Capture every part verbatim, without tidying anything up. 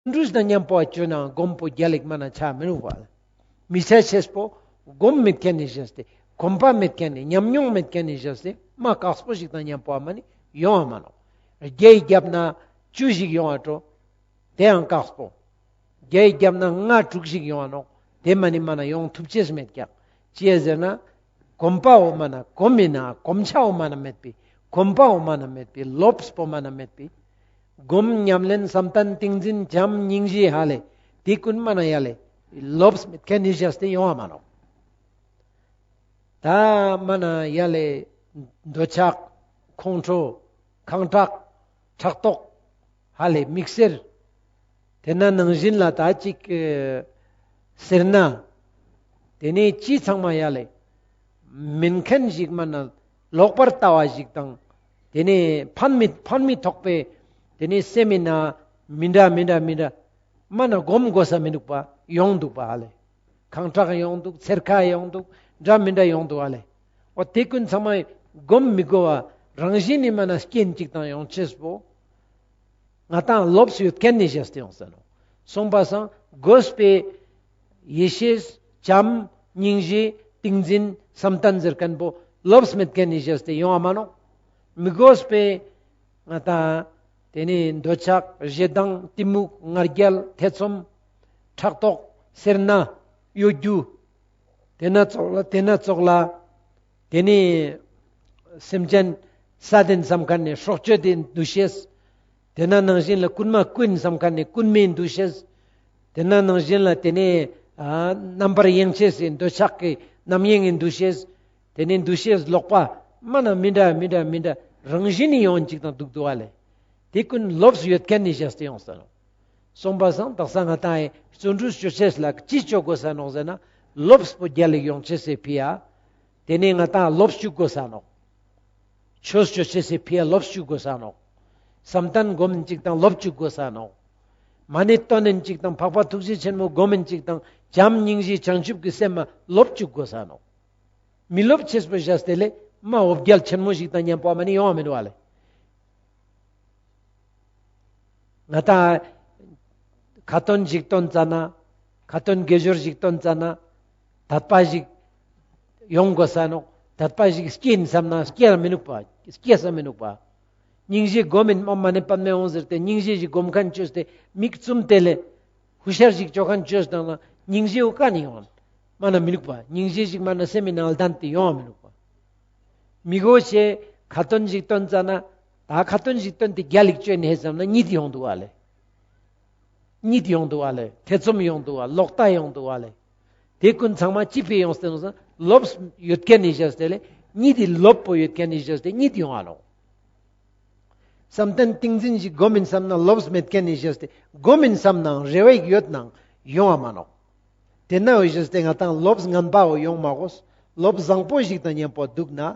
བརྩོན་འགྲུས་དང་མཉམ་པོ་བཅོས་ན་སྒོམ་པོ་རྒྱལ་ལ་ཞིག་མ་ན་ཆ་མི་རུང་བ། མི་ཆ་ཅེས་པོ་སྒོམ་མེད་ཁན་ནི་ཞེས་ཏེ། གོམས་པ་མེད་ཁན་ནི་ཉམས་མྱོང་མེད་ཁན་ནི་ཞེས་ཏེ་མ་དཀགས་པོ་ཞིག་དང་མཉམ་པོ་མ་ནི་ཡོང་བ་མ་ནོག། བརྒྱའི་རྒྱབ་ན་བཅུ་ཞིག་ཡོང་བ་འགྲོ། དེའང་དཀགས་པོ། བརྒྱའི་རྒྱབ་ན་ལྔ་དྲུག་ཞིག་ཡོང་བ་ནོག། དེ་མ་ནི་མ་ན་ཡོང་ཐུབ་ཅེས་མེད་ཀྱག། ཅིའ་ཟེར་ན། གོམས་པའོ་མ་ན་གོམས་མི་ན་གོམས་ཆའོ་མ་ན་མེད་པའི། གོམས་པའོ་མ་ན་མེད་པའི། ལོབས་པོ་མ་ན་མེད་པའི། སྒོམ་ཉམས་ལེན་བསམ་གཏན་ཏིང་འཛིན་བྱམས་སྙིང་རྗེ་ཧ་ལེ། དེ་ཀུན་མ་ན་ཡ་ལེ། ལོབས་མེད་ཁན་ནི་ཞེས་ཏེ་ཡོང་བ་མ་ནོག། ད་མ་ན་ཡ་ལེ། འདོད་ཆགས། ཁོང་ཁྲོ། ཁེངས་དྲེགས། ཕྲག་དོག། ཧ་ལེ་མིག་སེར། དེ་ན་ནང་བཞིན་ལ་ད་ཅིག་ཨེ་སེར་སྣ། དེ་ནས་ཅི་ཚང་མ་ཡ་ལེ། མིན་ཁན་ཞིག་མ་ན་ལོག་པར་ལྟ་བ་ཞིག་དང་། དེ་ནས་ཕན་མི་ཕན་མི་ཐོགས་པའི། དེ་ནས་སེམས་མི་ན་མི་འདྲ་མི་འདྲ་མི་འདྲ། མ་ན་སྒོམ་དགོས་ས་མི་འདུག་པ་ཡོང་འདུག་པ་ཧ་ལེ། ཁེངས་དྲེགས་ཡོང་འདུག། འཚེར་ཁ་ཡོང་འདུག། འདྲ་མི་འདྲ་ཡོང་འདུག་ཨ་ལེ། འོ་དེ་ཀུན་ཚང་མ་སྒོམ་མི་དགོས་པ་རང་བཞིན་ནི་མ་ན་རྐྱེན་ཅིག་དང་ཡོང་ཅེས་པོ། ང་དང་ལོབས་ཡོད་ཁན་ནི་ཞེས་ཏེ་ཡོང་ས་ནོག། སོང་པ་སང་དགོས་པའི་ཡེ་ཤེས་བྱམས་སྙིང་རྗེ་ཏིང་འཛིན་བསམ་གཏན་ཟེར་ཁན་པོ་ལོབས་མེད་ཁན་ནི་ཞེས་ཏེ་ཡོང་བ་མ་ནོག། མི་དགོས་པའི་ང་དང་དེ་ནས་འདོད་ཆགས་ཞེ་སྡང་གཏི་མུག་ང་རྒྱལ་ཐེ་ཚོམ་ཕྲག་དོག་སེར་སྣ་གཡོ་སྒྱུ། དེ་ན་ཙོགས་ལ་དེ་ན་ཙོགས་ལ། དེ་ནས་སེམས་ཅན་ས་དེན་བསམ་ཁན་ནི་སྲོག་གཅོད་དེ་འདུ་ཤེས། དེ་ན་ནང་བཞིན་ལ་རྐུན་མ་རྐུ་ཡིན་བསམ་ཁན་ནི་རྐུན་མའི་འདུ་ཤེས། དེ་ན་ནང་བཞིན་ལ་དེ་ནས་ཨ་རྣམ་པར་གཡེང་ཅེས་སི་འདོད་ཆགས་ཀྱི་རྣམ་གཡེང་གི་འདུ་ཤེས། དེ་ནས་འདུ་ཤེས་ལོག་པ་མ་ན་མི་འདྲ་མི་འདྲ་མི་འདྲ་རང་བཞིན་ནི་ཡོང་ཅིག་དང་འདུག་འདུག་ཨ་ལེ། དེ་ཀུན་ལོབས་ཡོད་ཁན་ནི་ཞེས་ཏེ་ཡོང་ས་ནོག། སོང་པ་སང་དག་ས་ང་དང་ཨེ་བརྩོན་འགྲུས་ཅོ་ཅེས་ལ་ཅི་ཅོ་དགོས་ས་ནོག་ཟེར་ན། ལོབས་པོ་རྒྱལ་ལ་ཞིག་ཡོང་ཅེས་སི་ཕི་ཡ། དེ་ནས་ང་དང་ལོབས་ཅུག་དགོས་ས་ནོག། ཆོས་ཅོ་ཅེས་སི་ཕི་ཡ་ལོབས་ཅུག་དགོས་ས་ནོག། བསམ་གཏན་སྒོམ་ཡིན་ཅིག་དང་ལོབས་ཅུག་དགོས་ས་ནོག། མ་ཎི་བཏོན་ཡིན་ཅིག་དང་འཕགས་པ་ཐུགས་རྗེ་ཆེན་པོ་སྒོམ་ཡིན་ཅིག་དང་བྱམས་སྙིང་རྗེ་བྱང་ཆུབ་ཀྱི་སེམས་མ་ལོབས་ཅུག་དགོས་ས་ནོག། མི་ལོབས་ཅེས་པོ་ཞེས་ཏེ་ལེ་མ་འོ་བརྒྱལ་ཆེན་མོ་ཞིག་དང་མཉམ་པོ་མ་ནི་ཡོང་བ་མི་འདུག་ཨ་ལེ། ང་དང་ཁ་ཏོན་ཞིག་བཏོན་ཙ་ན། ཁ་ཏོན་དགེ་སྦྱོར་ཞིག་བཏོན་ཙ་ན། དད་པ་ཞིག་ཡོང་དགོས་ས་ནོག། དད་པ་ཞིག་སྐྱེ་ཡིན་བསམ་ན་སྐྱེ་ར་མི་ནུག་པ། སྐྱེ་ས་མི་ནུག་པ། སྙིང་རྗེ་སྒོམ་ཡིན་མ་མ་ནི་པདྨེ་འོང་ཟེར་ཏེ་སྙིང་རྗེ་ཞིག་སྒོམ་ཁན་ཅོས་ཏེ་མིག་བཙུམ་སྟེ་ལེ། ཧུ་ཤར་ཞིག་ཅོ་ཁན་ཅོས་བཏང་ན་སྙིང་རྗེ་བོ་ཀ་ནས་ཡོང་། མ་ན་མི་ནུག་པ། སྙིང་རྗེ་ཞིག་མ་ན་སེམས་མི་ནང་ལྡན་ཏེ་ཡོང་བ་མི་ནུག་པ། མི་གོ་ཆེ་ཁ་ཏོན་ཞིག་བཏོན་ཙ་ན། ད་ཁ་ཏོན་ཞིག་བཏོན་ཏེ་རྒྱལ་ལ་ཞིག་ཅོ་ཡིན་ཧེ་བསམ་ན་གཉིད་ཡོང་འདུག་ཨ་ལེ། གཉིད་ཡོང་འདུག་ཨ་ལེ། ཐེ་ཚོམ་ཡོང་འདུག་ཨ། ལོག་ལྟ་ཡོང་འདུག་ཨ་ལེ། དེ་ཀུན་ཚང་མ་ཅི་ཕི་ཡོང་སྟེ་ནོག་ཟེར་ན་ལོབས་ཡོད་ཁན་ནི་ཞེས་ཏེ་ལེ། གཉིད་དེ་ལོབས་པོ་ཡོད་ཁན་ནི་ཞེས་ཏེ་གཉིད་ཡོང་ང་ནོག། བསམ་གཏན་ཏིང་འཛིན་ཞིག་སྒོམ་ཡིན་བསམ་ན་ལོབས་མེད་ཁན་ནི་ཞེས་ཏེ་སྒོམ་ཡིན་བསམ་ནའང་རེ་བ་ཞིག་ཡོད་ནའང་ཡོང་བ་མ་ནོག། དེ་ན་འོ་ཞེས་ཏེ་ང་དང་ལོབས་ངན་པའོ་ཡོང་མ་དགོས། ལོབས་བཟང་པོ་ཞིག་དང་མཉམ་པོ་འདུག་ན།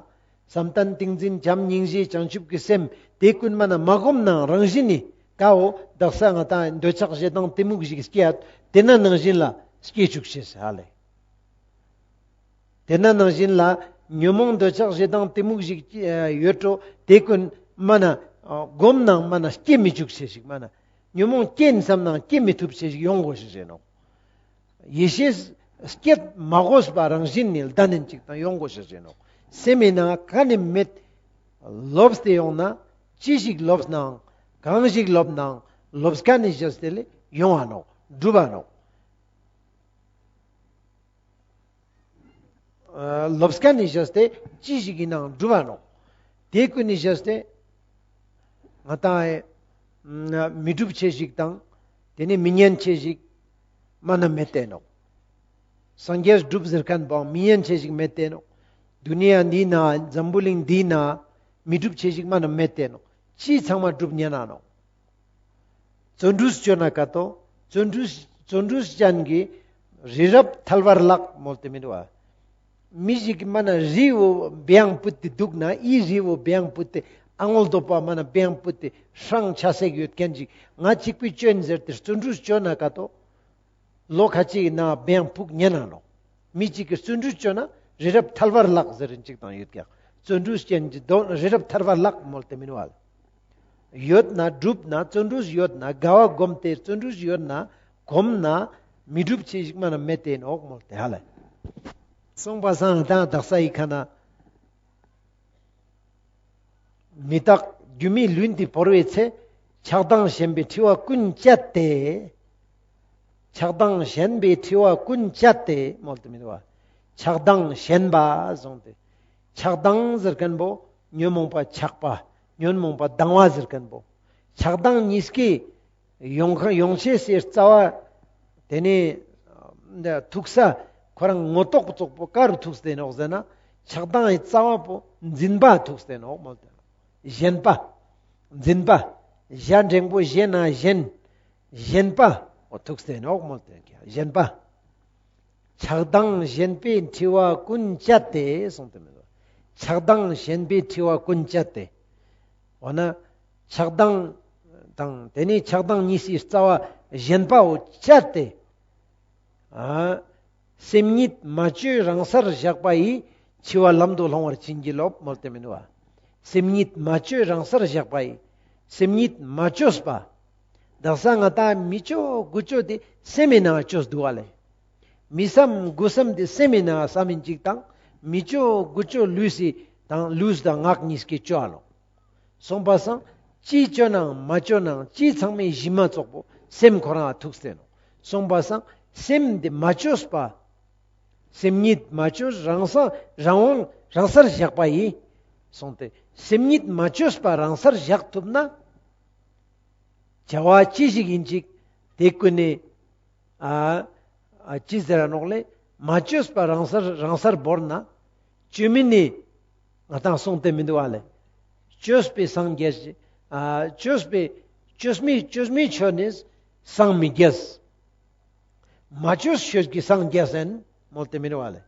བསམ་གཏན་ཏིང་འཛིན་བྱམས་སྙིང་རྗེ་བྱང་ཆུབ་ཀྱི་སེམས་དེ་ཀུན་མ་ན་མ་སྒོམ་ནའང་རང་བཞིན་ནི་ཀའོ་དག་ས་ང་དང་འདོད་ཆགས་ཞེ་སྡང་གཏི་མུག་ཞིག་སྐྱེ་ཡ། དེ་ན་ནང་བཞིན་ལ་སྐྱེ་བཅུག་ཤེས་ཧ་ལེ། དེ་ན་ནང་བཞིན་ལ་ཉོན་མོངས་འདོད་ཆགས་ཞེ་སྡང་གཏི་མུག་ཞིག་ཡོད་འགྲོ། དེ་ཀུན་མ་ན་སྒོམ་ནའང་མ་ན་སྐྱེ་མི་བཅུག་ཤེས་ཤིག། མ་ན་ཉོན་མོངས་སྐྱེ་ཡིན་བསམ་ནའང་སྐྱེ་མི་ཐུབ་ཤེས་ཤིག་ཡོང་དགོས་ཤེས་ཤིག་ནོག། ཡེ་ཤེས་སྐྱེད་མ་དགོས་པ་རང་བཞིན་ནི་ལྡན་ཡིན་ཅིག་དང་ཡོང་དགོས་ཤེས་ཤིག་ནོག། སེམས་མི་ནང་ཀ་ནི་མེད། ལོབས་ཏེ་ཡོང་ན་ཅི་ཞིག་ལོབས་ནའང་གང་ཞིག་ལོབས་ནའང་ལོབས་ཁན་ནི་ཞེས་ཏེ་ལེ་ཡོང་བ་ནོག། འགྲུབ་བ་ནོག། ལོབས་ཁན་ནི་ཞེས་ཏེ་ཅི་ཞིག་ཡིན་ནའང་འགྲུབ་བ་ནོག། དེ་ཀུན་ནི་ཞེས་ཏེ་ང་དང་ཨེ་མི་འགྲུབ་ཆེ་ཞིག་དང་དེ་ནི་མི་ཉན་ཆེ་ཞིག་མ་ན་མེད་དེ་ནོག། སངས་རྒྱས་འགྲུབ་ཟེར་ཁན་པོའང་མི་ཉན་ཆེ་ཞིག་མེད་དེ་ནོག། དུ་ནི་ཡ་འདི་ན་འཛམ་བུ་གླིང་འདི་ན་མི་འགྲུབ་ཆེ་ཞིག་མ་ན་མེད་དེ་ནོག། ཅི་ཚང་མ་འགྲུབ་ཉན་ན་ནོག། བརྩོན་འགྲུས་ཅོ་ན་ཀ་ཏོ། བརྩོན་འགྲུས་བརྩོན་འགྲུས་ཅན་གྱི་རི་རབ་ཐལ་བར་བརླག་མོལ་ཏེ་མི་འདུག་བ། མི་ཞིག་གི་མ་ན་རི་བོ་བེའང་ཕུད་དེ་འདུག་ན་ཨི་རི་བོ་བེའང་ཕུད་དེ་ཨ་ངོལ་དོ་པ་མ་ན་བེའང་ཕུད་དེ་ཧྲང་ཆ་སེག་ཡོད་ཁན་ཅིག་ང་ཅིག་པི་ཅོ་ཡིན་ཟེར་ཏེ་བརྩོན་འགྲུས་ཅོ་ན་ཀ་ཏོ། ལོ་ཁ་ཅིག་གི་ནང་བེའང་ཕུག་ཉན་ན་ནོག། མི་ཅིག་གི་བརྩོན་འགྲུས་ཅོ་ན་རི་རབ་ཐལ་བར་བརླག་ཟེར་རིན་ཅིག་དང་ཡོད་ཀྱག། བརྩོན་འགྲུས་ཅན་གྱི་དོན་རི་རབ་ཐལ་བར་བརླག་མོལ་ཏེ་མི་འདུག་བ། ཡོད་ན་སྒྲུབ་ན་བརྩོན་འགྲུས་ཡོད་ན་དགའ་བ་སྒོམ་སྟེ་བརྩོན་འགྲུས་ཡོད་ན་གོམས་ན་མི་སྒྲུབ་ཅེས་ཞིག་མ་ན་མེད་དེ་ནོག་མོལ་ཏེ་ཧ་ལེ། སོང་པ་སང་ད་དག་ས་ཡི་ཁ་ན། མི་རྟག་སྒྱུ་མའི་ལུས་འདི་བོར་བའི་ཚེ། ཆགས་སྡང་ཞེན་པའི་འཁྲི་བ་ཀུན་བཅད་དེ། ཆགས་སྡང་ཞེན་པའི་འཁྲི་བ་ཀུན་བཅད་དེ་མོལ་ཏེ་མི་འདུག་པ། ཆགས་སྡང་ཞེན་པ་གསུངས་ཏེ། ཆགས་སྡང་ཟེར་མཁན་པོ་ཉོན་མོངས་པ་ཆགས་པ། ཉོན་མོངས་པ་སྡང་བ་ཟེར་མཁན་པོ། ཆགས་སྡང་གཉིས་ཀའི་ཡོང་ཁ་ཡོང་ཅེས་སི་རྩ་བ། དེ་ནས་ཐུག་ས་ཁོ་རང་ངོ་ཐོག་ཙོགས་པོ་ག་རུ་ཐུག་སྟེ་ནོག་ཟེར་ན། ཆགས་སྡང་གི་རྩ་བ་པོ་འཛིན་པ་ཐུག་སྟེ་ནོག་མོལ་ཏེ་ནོག་ཞེན་པ། འཛིན་པ། ཞ་འགྲེང་བུ་ཞེ་ན་ཞེན། ཞེན་པ་འོ་ཐུག་སྟེ་ནོག་མོལ་ཏེ་ནོག་ཞེན་པ། ཆགས་སྡང་ཞེན་པའི་འཁྲི་བ་ཀུན་བཅད་དེ་གསུངས་ཏེ་མི་འདུག་ཆགས་སྡང་ཞེན་པའི་འཁྲི་བ་ཀུན་བཅད་དེ། འོ་ན། ཆགས་སྡང་དང་དེ་ནས་ཆགས་སྡང་གཉིས་སི་རྩ་བ་ཞེན་པའོ་བཅད་དེ། ཨ། སེམས་ཉིད་མ་བཅོས་རང་སར་བཞག་པ་ཡིས། འཆི་བ་ལམ་དུ་སློང་བར་བྱིན་གྱིས་རློབས་མོལ་ཏེ་མི་འདུག་པ། སེམས་ཉིད་མ་བཅོས་རང་སར་བཞག་པ་ཡིས། སེམས་ཉིད་མ་བཅོས་པ། དག་ས་ང་ཏང་མི་བཅོ་དགུ་བཅོ་དེ་སེམས་མི་ནང་བཅོས་འདུག་པ་ལེ། མི་བསམ་དགུ་བསམ་དེ་སེམས་མི་ནང་བསམ་མིན་ཅིག་དང་མི་བཅོ་དགུ་བཅོ་ལུས་སི་དང་ལུས་དང་ངག་གཉིས་ཀྱི་བཅོ་ཨ་ལོ། སོང་པ་སང་ཅི་བཅོ་ནའང་མ་བཅོ་ནའང་ཅི་ཚང་མའི་གཞི་མ་ཙོགས་པོ་སེམས་ཁོ་རང་ཐུག་སྟེ་ནོག་སོང་པ་སང་སེམས་དེ་མ་བཅོས་པ། སེམས་ཉིད་མ་བཅོས་རང་སར་རང་དབང་རང་སར་བཞག་པ་ཡིས། གསུངས་ཏེ་སེམས་ཉིད་མ་བཅོས་པ་རང་སར་བཞག་ཐུབ་ན། བྱ་བ་ཅི་ཞིག་ཡིན་ཅིག་དེ་ཀུན་ནས་ཨ་ཨ་ཅི་ཟེར་ར་ནོག་ལེ། མ་བཅོས་པ་རང་སར་རང་སར་བོར་ན། བཅོས་མིན་ནི་ང་ཏང་གསུངས་ཏེ་མི་འདུག་པ་ལེ། བཅོས་པའི་སངས་རྒྱས་ཤིག་ཨ་བཅོས་པའི་བཅོས་མི་བཅོས་མི་ཆོས་ནི་སངས་མི་རྒྱས། མ་བཅོས་ཆོས་ཀྱི་སངས་རྒྱས་ཟེར་མོལ་ཏེ་མི་འདུག་པ་ལེ།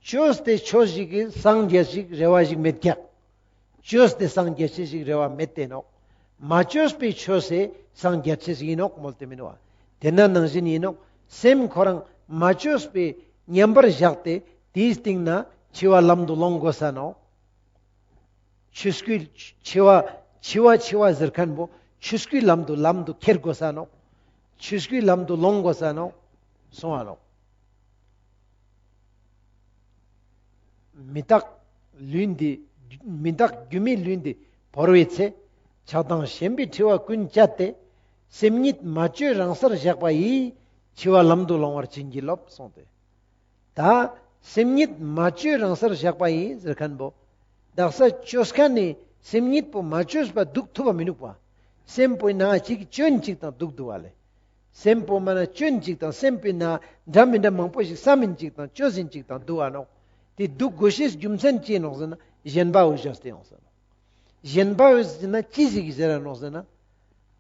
བཅོས་ཏེ་ཆོས་ཤིག་གི་སངས་རྒྱས་ཤིག་རེ་བ་ཞིག་མེད་ཀྱག་བཅོས་ཏེ་སངས་རྒྱས་ཤིག་རེ་བ་མེད་དེ་ནོག་མ་བཅོས་པའི་ཆོས་སི་སངས་རྒྱས་ཤིག་ཡིན་ནོག་མོལ་ཏེ་མི་འདུག་པ། དེ་ན་ནང་བཞིན་ཡིན་ནོག་སེམས་ཁོ་རང་མ་བཅོས་པའི་མཉམ་པར་བཞག་སྟེ་དེའི་སྟེང་ན་འཆི་བ་ལམ་དུ་སློང་དགོས་ས་ནོག་ཆོས་སྐུའི་འཆི་བ་འཆི་བ་འཆི་བ་ཟེར་མཁན་པོ་ཆོས་སྐུའི་ལམ་དུ་ལམ་དུ་ཁྱེར་དགོས་ས་ནོག་ཆོས་སྐུའི་ལམ་དུ་སློང་དགོས་ས་ནོག་སོང་བ་ནོག་མི་རྟག་ལུས་འདི་མི་རྟག་སྒྱུ་མའི་ལུས་འདི་བོར་བའི་ཚེ། ཆགས་སྡང་ཞེན་པའི་འཁྲི་བ་ཀུན་བཅད་དེ། སེམས་ཉིད་མ་བཅོས་རང་སར་བཞག་པ་ཡིས། འཆི་བ་ལམ་དུ་སློང་བར་བྱིན་གྱིས་རློབས་གསུངས་ཏེ། ད་སེམས་ཉིད་མ་བཅོས་རང་སར་བཞག་པ་ཡིས་ཟེར་མཁན་པོ། དག་ས་བཅོས་མཁན་ནི་སེམས་ཉིད་པོ་མ་བཅོས་པ་འདུག་ཐུབ་པ་མི་འདུག་པ། སེམས་པོའི་ནང་ཅིག་བཅོས་ཅིག་དང་འདུག་འདུག་པ་ལེ། སེམས་པོ་མ་ན་བཅོས་ཅིག་དང་སེམས་པོའི་ནང་འདྲ་མི་འདྲ་མང་པོ་ཞིག་བསམ་མིན་ཅིག་དང་བཅོས་ཡིན་ཅིག་དང་འདུག་པ་ནོག་དེ་འདུག་དགོས་ཤེས་རྒྱུ་མཚན་ཅི་ནོག་ཟེར་ན་ཞེན་པ་འོ་བཞག་སྟེ་ཡོང་ཟེར་ནོག་ཞེན་པ་འོ་ཟེར་ན་ཅི་ཞིག་ཟེར་ར་ནོག་ཟེར་ན།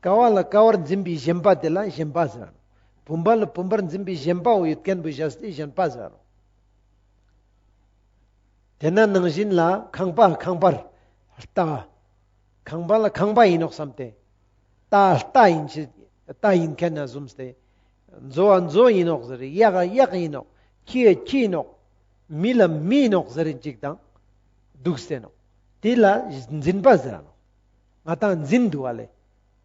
ཀ་བ་ལ་ཀ་བར་འཛིན་པའི་ཞེན་པ་དེ་ལ་ཞེན་པ་ཟེར་ར་ནོག་བུམ་པ་ལ་བུམ་པར་འཛིན་པའི་ཞེན་པ་འོ་ཡོད་མཁན་པོ་བཞག་སྟེ་ཞེན་པ་ཟེར་ར་ནོག་དེ་ན་ནང་བཞིན་ལ་ཁང་པ་ཁང་པར་ལྟ། ཁང་པ་ལ་ཁང་པ་ཡིན་ནོག་བསམ་སྟེ། རྟ་རྟ་ཡིན་ཅི་རྟ་ཡིན་མཁན་ན་བཟུམ་སྟེ། མཛོ་བ་མཛོ་ཡིན་ནོག་ཟེར། གཡག་གཡག་ཡིན་ནོག་ཁྱི་ཡ་ཁྱི་ཡིན་ནོག་མི་ལ་མི་ཡིན་ནོག་ཟེར་རིན་ཅིག་དང་། འདུག་སྟེ་ནོག་དེ་ལ་འཛིན་པ་ཟེར་ར་ནོག་ང་ཏང་འཛིན་འདུག་པ་ལེ།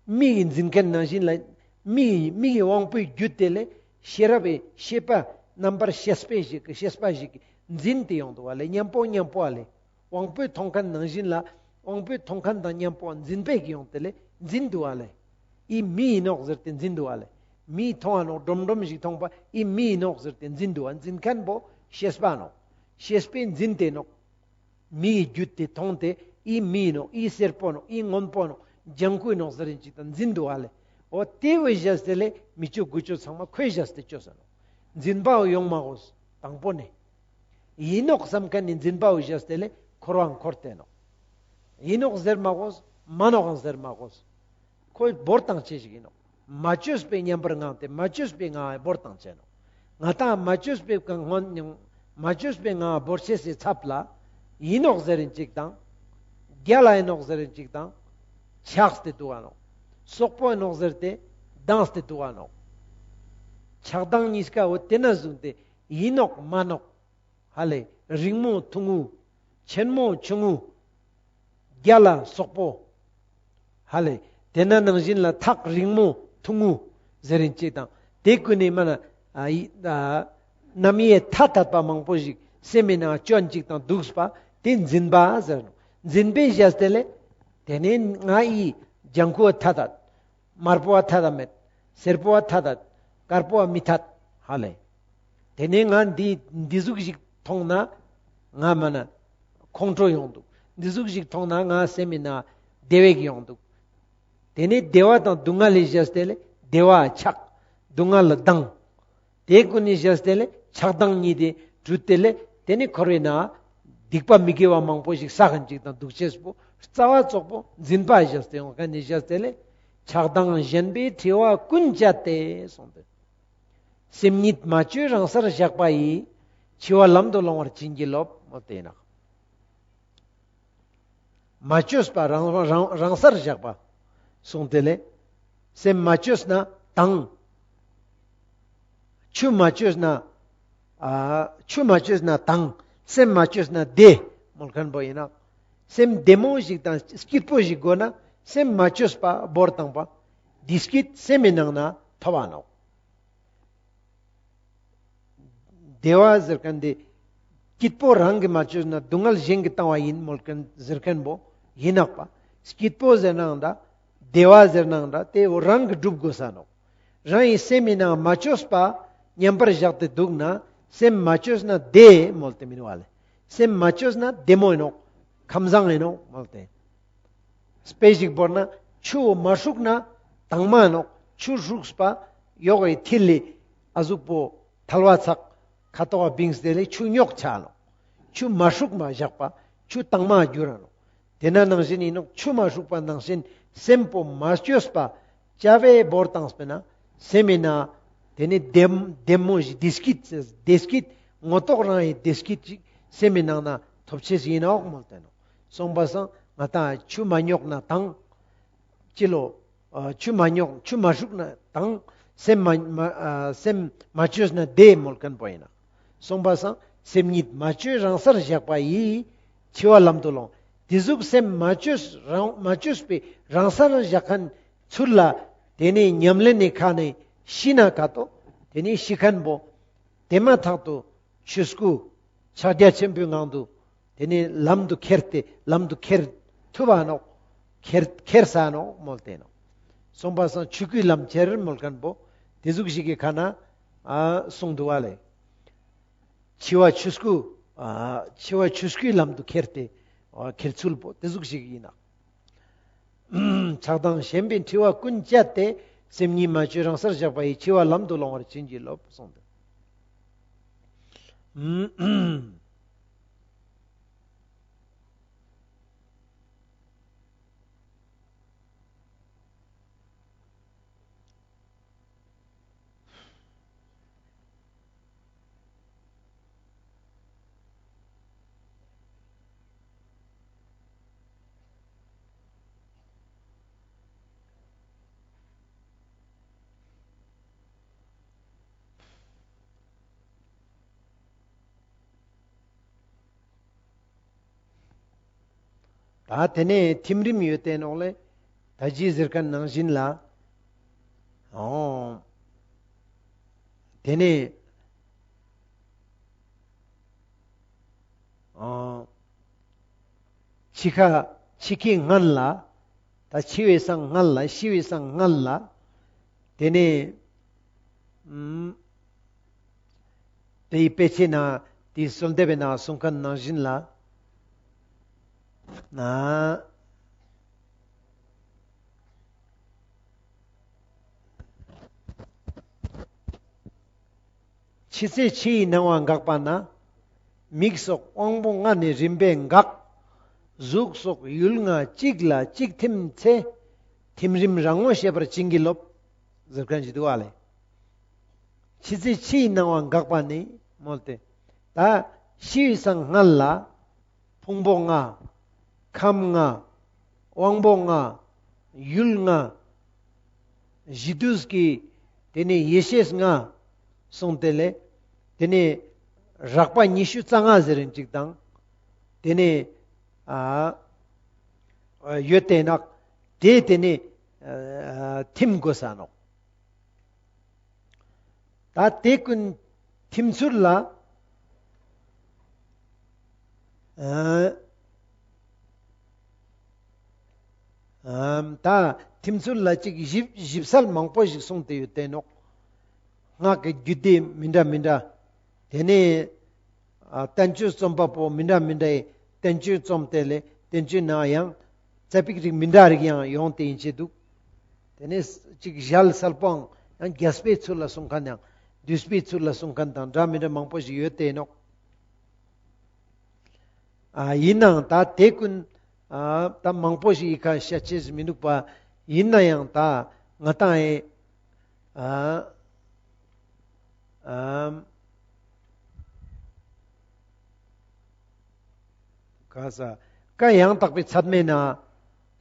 མིག་གི་འཛིན་མཁན་ནང་བཞིན་ལ། མིག་གི་མིག་གི་དབང་པོའི་རྒྱུད་དེ་ལས་ཤེས་རབ་པའི་ཤེས་པ་རྣམ་པར་ཤེས་པའི་ཞིག་གི་ཤེས་པ་ཞིག་གི་འཛིན་ཏེ་ཡོང་འདུག་པ་ལེ། མཉམ་པོ་མཉམ་པོ་པ་ལེ། དབང་པོས་མཐོང་མཁན་ནང་བཞིན་ལ། དབང་པོས་མཐོང་མཁན་དང་མཉམ་པོ་འཛིན་པའི་གི་ཡོང་དེ་ལས་འཛིན་འདུག་པ་ལེ། ཨི་མི་ཡིན་ནོག་ཟེར་ཏེ་འཛིན་འདུག་པ་ལེ། མི་མཐོང་བ་ནོག་སྒྲོམ་སྒྲོམ་ཞིག་མཐོང་པ་ཨི་མི་ཡིན་ནོག་ཟེར་ཏེ་འཛིན་འདུག་པ། འཛིན་མཁན་པོ་ཤེས་པ་ནོག་ཤེས་པས་འཛིན་ཏེ་ནོག་མིའི་རྒྱུད་དེ་མཐོང་སྟེ་ཨི་མི་ཡིན་ནོག་ཨི་སེར་པོ་ནོག་ཨི་སྔོན་པོ་ནོག་ལྗང་ཁུ་ནོག་ཟེར་རིན་ཅིག་དང་འཛིན་འདུག་པ་ལེ། འོ་དེ་བོ་བཞག་སྟེ་ལས་མི་བཅོ་དགུ་བཅོ་ཚང་མ་ཁོས་བཞག་སྟེ་བཅོས་ས་ནོག་འཛིན་པའོ་ཡོང་མ་དགོས་དང་པོ་ནས། ཡིན་ནོག་བསམ་མཁན་ནི་འཛིན་པའོ་བཞག་སྟེ་ལས་འཁོར་བའང་འཁོར་ཏེ་ནོག་ཡིན་ནོག་ཟེར་མ་དགོས། མ་ནོག་ཟེར་མ་དགོས། ཁོ་བོར་བཏང་ཅེས་ཞིག་ཡིན་ནོག་མ་བཅོས་པའི་མཉམ་པར་ངང་སྟེ་མ་བཅོས་པའི་ངང་བོར་བཏང་ཅེས་ནོག་ང་ཏང་མ་བཅོས་པའི་སྔོན་མ་བཅོས་པའི་ངང་བོར་ཅེས་སི་ཚབ་ལ། ཡིན་ནོག་ཟེར་རིན་ཅིག་དང་། རྒྱལ་ལ་ཡིན་ནོག་ཟེར་རིན་ཅིག་དང་། ཆགས་ཏེ་འདུག་པ་ནོག་སོག་པོ་ཡིན་ནོག་ཟེར་ཏེ་སྡང་སྟེ་འདུག་པ་ནོག་ཆགས་སྡང་གཉིས་ཀ་འོ་དེ་ན་བཟུང་སྟེ་ཡིན་ནོག་མ་ནོག་ཧ་ལེ། རིང་མོ་ཐུང་ངུ། ཆེན་མོ་ཆུང་ངུ། རྒྱལ་ལ་སོག་པོ། ཧ་ལེ། དེ་ན་ནང་བཞིན་ལ་ཐག་རིང་མོ་ཐུང་ངུ་ཟེར་རིན་ཅིག་དང་། དེ་ཀུན་ནི་མ་ན་ཨ་ཡི་ཨ་རྣམ་དབྱེ་ཐ་དད་པ་མང་པོ་ཞིག་སེམས་མི་ནང་སྐྱོན་ཅིག་དང་འདུག་པ་དེ་འཛིན་པ་ཟེར་ནོག། འཛིན་པའི་ཞེས་དེ་ལས་དེ་ནས་ང་ཡི་ལྗང་ཁུ་ཐ་དད། དམར་པོ་བ་ཐ་དད་མེད། སེར་པོ་བ་ཐ་དད། དཀར་པོ་བ་མི་ཐད། ཧ་ལེ། དེ་ནས་ང་འདི་འདི་ཟུག་ཞིག་མཐོང་ན་ང་མ་ན་ཁོང་ཁྲོ་ཡོང་འདུག། འདི་ཟུག་ཞིག་མཐོང་ན་ང་སེམས་མི་ན་བདེ་བ་ཡོང་འདུག། དེ་ནས་བདེ་བ་དང་སྡུག་བསྔལ་ལས་བཞག་སྟེ་ལས་བདེ་བ་ཆགས། སྡུག་བསྔལ་ལ་སྡང་། དེ་ཀུན་ནས་བཞག་སྟེ་ལས་ཆགས་སྡང་གཉིས་དེ་གྲུབ་སྟེ་ལས་དེ་ནས་འཁོར་བའི་ནང་སྡིག་པ་མི་དགེ་བ་མང་པོ་ཞིག་བསགས་མཁན་ཅིག་དང་འདུག་ཅེས་པོ་རྩ་བ་ཙོགས་པོ་འཛིན་པ་བཞག་སྟེ་ཡོང་མཁན་ནས་བཞག་སྟེ་ལས་ཆགས་སྡང་ཞེན་པའི་འཁྲི་བ་ཀུན་བཅད་དེ་གསུངས་ཏེ། སེམས་ཉིད་མ་བཅོས་རང་སར་བཞག་པ་ཡིས། འཆི་བ་ལམ་དུ་སློང་བར་བྱིན་གྱིས་རློབས། མོལ་ཏེ་ན། མ་བཅོས་པ་རང་རང་རང་སར་བཞག་པ་གསུངས་ཏེ་ལས། སེམས་མ་བཅོས་ན་དྭངས། ཆུ་མ་བཅོས་ན་ཨ་ཆུ་མ་བཅོས་ན་དྭངས། སེམས་མ་བཅོས་ན་བདེ། མོལ་མཁན་པོ་ཡིན་ན། སེམས་བདེ་མོ་ཞིག་དང་སྐྱིད་པོ་ཞིག་དགོས་ན་སེམས་མ་བཅོས་པ་བོར་བཏང་པ། བདེ་སྐྱིད་སེམས་མི་ནང་ན་ཐོབ་པ་ནོག། བདེ་བ་ཟེར་མཁན་དེ་སྐྱིད་པོ་རང་གིས་མ་བཅོས་ན་སྡུག་བསྔལ་གཞན་གྱིས་བཏང་བ་ཡིན་མོལ་མཁན་ཟེར་མཁན་པོ་ཡིན་ནོག་པ། སྐྱིད་པོ་ཟེར་ནའང་འདྲ། བདེ་བ་ཟེར་ནའང་འདྲ། དེ་རང་གིས་སྒྲུབ་དགོས་ས་ནོག། རང་ཡི་སེམས་མི་ནང་མ་བཅོས་པ་མཉམ་པར་བཞག་སྟེ་འདུག་ན་སེམས་མ་བཅོས་ན་བདེ་མོལ་ཏེ་མི་ནུག་པ་ལེ། སེམས་མ་བཅོས་ན་བདེ་མོ་ཡིན་ནོག། ཁམས་བཟང་ཡིན་ནོག་མོལ་ཏེ། དཔེ་ཞིག་བོར་ན་ཆུ་མ་ཧྲུག་ན་དྭངས་མ་ནོག། ཆུ་ཧྲུགས་པ་ཡོག་གི་ཐིལ་ལི་ཨ་ཟུག་པོ་ཐལ་བ་ཚག་ཁ་ཏོག་བིངས་ཏེ་ལས་ཆུ་རྙོག་ཆ་ནོག། ཆུ་མ་ཧྲུག་མ་བཞག་པ་ཆུ་དྭངས་མ་འགྱུར་ར་ནོག། དེ་ན་ནང་བཞིན་ཡིན་ནོག། ཆུ་མ་ཧྲུག་པ་ནང་བཞིན་སེམས་པོ་མ་བཅོས་པ་བཅའ་བའི་བོར་བཏང་སྤེ་ན་སེམས་མི་ན་དེ་ནི་བདེ་བདེ་མོ་ཞིག་བདེ་སྐྱིད་བདེ་སྐྱིད་ངོ་ཐོག་རང་ཡི་བདེ་སྐྱིད་ཅིག་སེམས་མི་ནང་ན་ཐོབ་ཅེས་ཡིན་ནོག་མོལ་ཏེ་ནོག། སོང་པ་སང་ང་ཏང་ཆུ་མ་རྙོག་ན་དྭངས། ཅི་ལོ། ཨ་ཆུ་མ་རྙོག་ཆུ་མ་ཧྲུག་ན་དྭངས། སེམས་མ་མ་ཨ་སེམས་མ་བཅོས་ན་བདེ་མོལ་མཁན་པོ་ཡིན་ན། སོང་པ་སང་སེམས་ཉིད་མ་བཅོས་རང་སར་བཞག་པ་ཡིས། འཆི་བ་ལམ་དུ་སློང་། དེ་ཟུག་སེམས་མ་བཅོས་རང་མ་བཅོས་པའི་རང་སར་བཞག་མཁན་ཚུལ་ལ་དེ་ནས་ཉམས་ལེན་ནི་ཁ་ནས་ཤི་ན་ག་ཏོ་དེ་ནས་ཤི་མཁན་པོ་དེ་མ་ཐག་ཏུ་ཆོས་སྐུ་ཕྱག་རྒྱ་ཆེན་པོའི་ངང་དུ་དེ་ནས་ལམ་དུ་ཁྱེར་ཏེ་ལམ་དུ་ཁྱེར་ཐུབ་པ་ནོག། ཁྱེར་ཁྱེར་ས་ནོག་མོལ་ཏེ་ནོག། སོང་པ་སང་ཆོས་སྐུའི་ལམ་ཁྱེར་མོལ་མཁན་པོ་དེ་ཟུག་ཞིག་གི་ཁ་ན་ཨ་གསུངས་འདུག་པ་ལེ། འཆི་བ་ཆོས་སྐུ་ཨ་འཆི་བ་ཆོས་སྐུའི་ལམ་དུ་ཁྱེར་ཏེ་ཨ་ཁྱེར་ཚུལ་པོ་དེ་ཟུག་ཞིག་ཡིན་ན། ཆགས་སྡང་ཞེན་པའི་འཁྲི་བ་ཀུན་བཅད་དེ། སེམས་ཉིད་མ་བཅོས་རང་སར་བཞག་པ་ཡིས། འཆི་བ་ལམ་དུ་སློང་བར་བྱིན་གྱིས་རློབས་གསུངས་ཏེ། ད་དེ་ནས་ཐིམ་རིམ་ཡོད་དེ་ནོག་ལེ། ད་ཅི་ཟེར་མཁན་ནང་བཞིན་ལ། ཨོ། དེ་ནས། ཨོ། འཆི་ཁ་འཆི་ཁའི་སྔན་ལ། ད་འཆི་བའི་སང་སྔན་ལ་ཤི་བའི་སང་སྔན་ལ། དེ་ནས། ཨུམ། དེའི་དཔེ་ཆའི་ནང་དེའི་གསོལ་འདེབས་པའི་ནང་གསུང་མཁན་ནང་བཞིན་ལ། ན། འཆི་ཚེ་འཆི་ཡི་སྣང་བ་འགགས་པ་ན། མིག་སོགས་དབང་པོ་ལྔ་ནི་རིམ་པས་འགག། གཟུགས་སོགས་ཡུལ་ལྔ་གཅིག་ལ་གཅིག་ཐིམ་ཚེ། ཐིམ་རིམ་རང་ངོ་ཤེས་པར་བྱིན་གྱིས་རློབས། ཟེར་མཁན་ཞིག་འདུག་པ་ལེ། འཆི་ཚེ་འཆི་ཡི་སྣང་བ་འགགས་པ་ནི་མོལ་ཏེ། ད་ཤི་བའི་སང་སྔན་ལ་ཕུང་པོ་ལྔ། ཁམས་ལྔ། དབང་པོ་ལྔ། ཡུལ་ལྔ། གཞི་དུས་ཀྱི་དེ་ནས་ཡེ་ཤེས་ལྔ་གསུངས་ཏེ་ལེ། དེ་ནས་རགས་པ་ཉི་ཤུ་རྩ་ལྔ་ཟེར་རིན་ཅིག་དང་། དེ་ནས་ཨ་ཡོད་དེ་ནག། དེ་དེ་ནས་ཨ་ཐིམ་དགོས་ས་ནོག། ད་དེ་ཀུན་ཐིམ་ཚུལ་ལ་ཨ་ཨམ་ད་ཐིམ་ཚུལ་ལ་ཅིག་ཞིབ་ཞིབ་གསལ་མང་པོ་ཞིག་གསུངས་ཏེ་ཡོད་དེ་ནོག། སྔགས་ཀྱི་རྒྱུད་སྡེ་མི་འདྲ་མི་འདྲ། དེ་ནས་ཨ་བསྟན་བཅོས་རྩོམ་པ་པོ་མི་འདྲ་མི་འདྲའི་བསྟན་བཅོས་རྩོམ་དེ་ལས་བསྟན་བཅོས་ནང་ཡང་ཙ་པིག་རིགས་མི་འདྲ་རིགས་ཡང་ཡོང་སྟེ་ཡིན་ཆེ་འདུག། དེ་ནས་ཅིག་ཞལ་གསལ་པོའང་ཡང་རྒྱས་པའི་ཚུལ་ལ་གསུང་མཁན་ཡང་བསྡུས་པའི་ཚུལ་ལ་གསུང་མཁན་དང་འདྲ་མི་འདྲ་མང་པོ་ཞིག་ཡོད་དེ་ནོག། ཨ་ཡིན་ནའང་ད་དེ་ཀུན་ཨ་ད་མང་པོ་ཞིག་ཡི་ཁ་བཤད་ཅེས་མི་འདུག་པ། ཡིན་ན་ཡང་ད་ང་ཏང་ཨེ་ཨ་ཨམ་ག་ས་བཀའ་ཡང་དག་པའི་ཚད་མའི་ནང་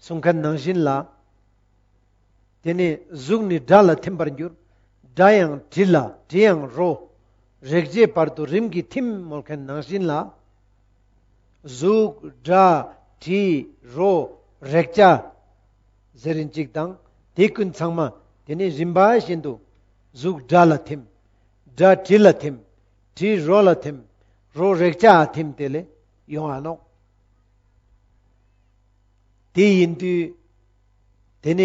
གསུང་མཁན་ནང་བཞིན་ལ། དེ་ནས་གཟུགས་ནི་སྒྲ་ལ་ཐིམ་པར་འགྱུར། སྒྲ་ཡང་དྲི་ལ་དྲི་ཡང་རོ། རེག་བྱའི་བར་དུ་རིམ་གྱིས་ཐིམ་མོལ་མཁན་ནང་བཞིན་ལ། གཟུགས་སྒྲ་དྲི་རོ་རེག་བྱ་ཟེར་རིན་ཅིག་དང་དེ་ཀུན་ཚང་མ་དེ་ནས་རིམ་པ་བཞིན་དུ་གཟུགས་སྒྲ་ལ་ཐིམ། སྒྲ་དྲི་ལ་ཐིམ། དྲི་རོ་ལ་ཐིམ། རོ་རེག་བྱ་ཐིམ་དེ་ལས་ཡོང་ང་ནོག། དེ་ཡིན་དུས་དེ་ནས་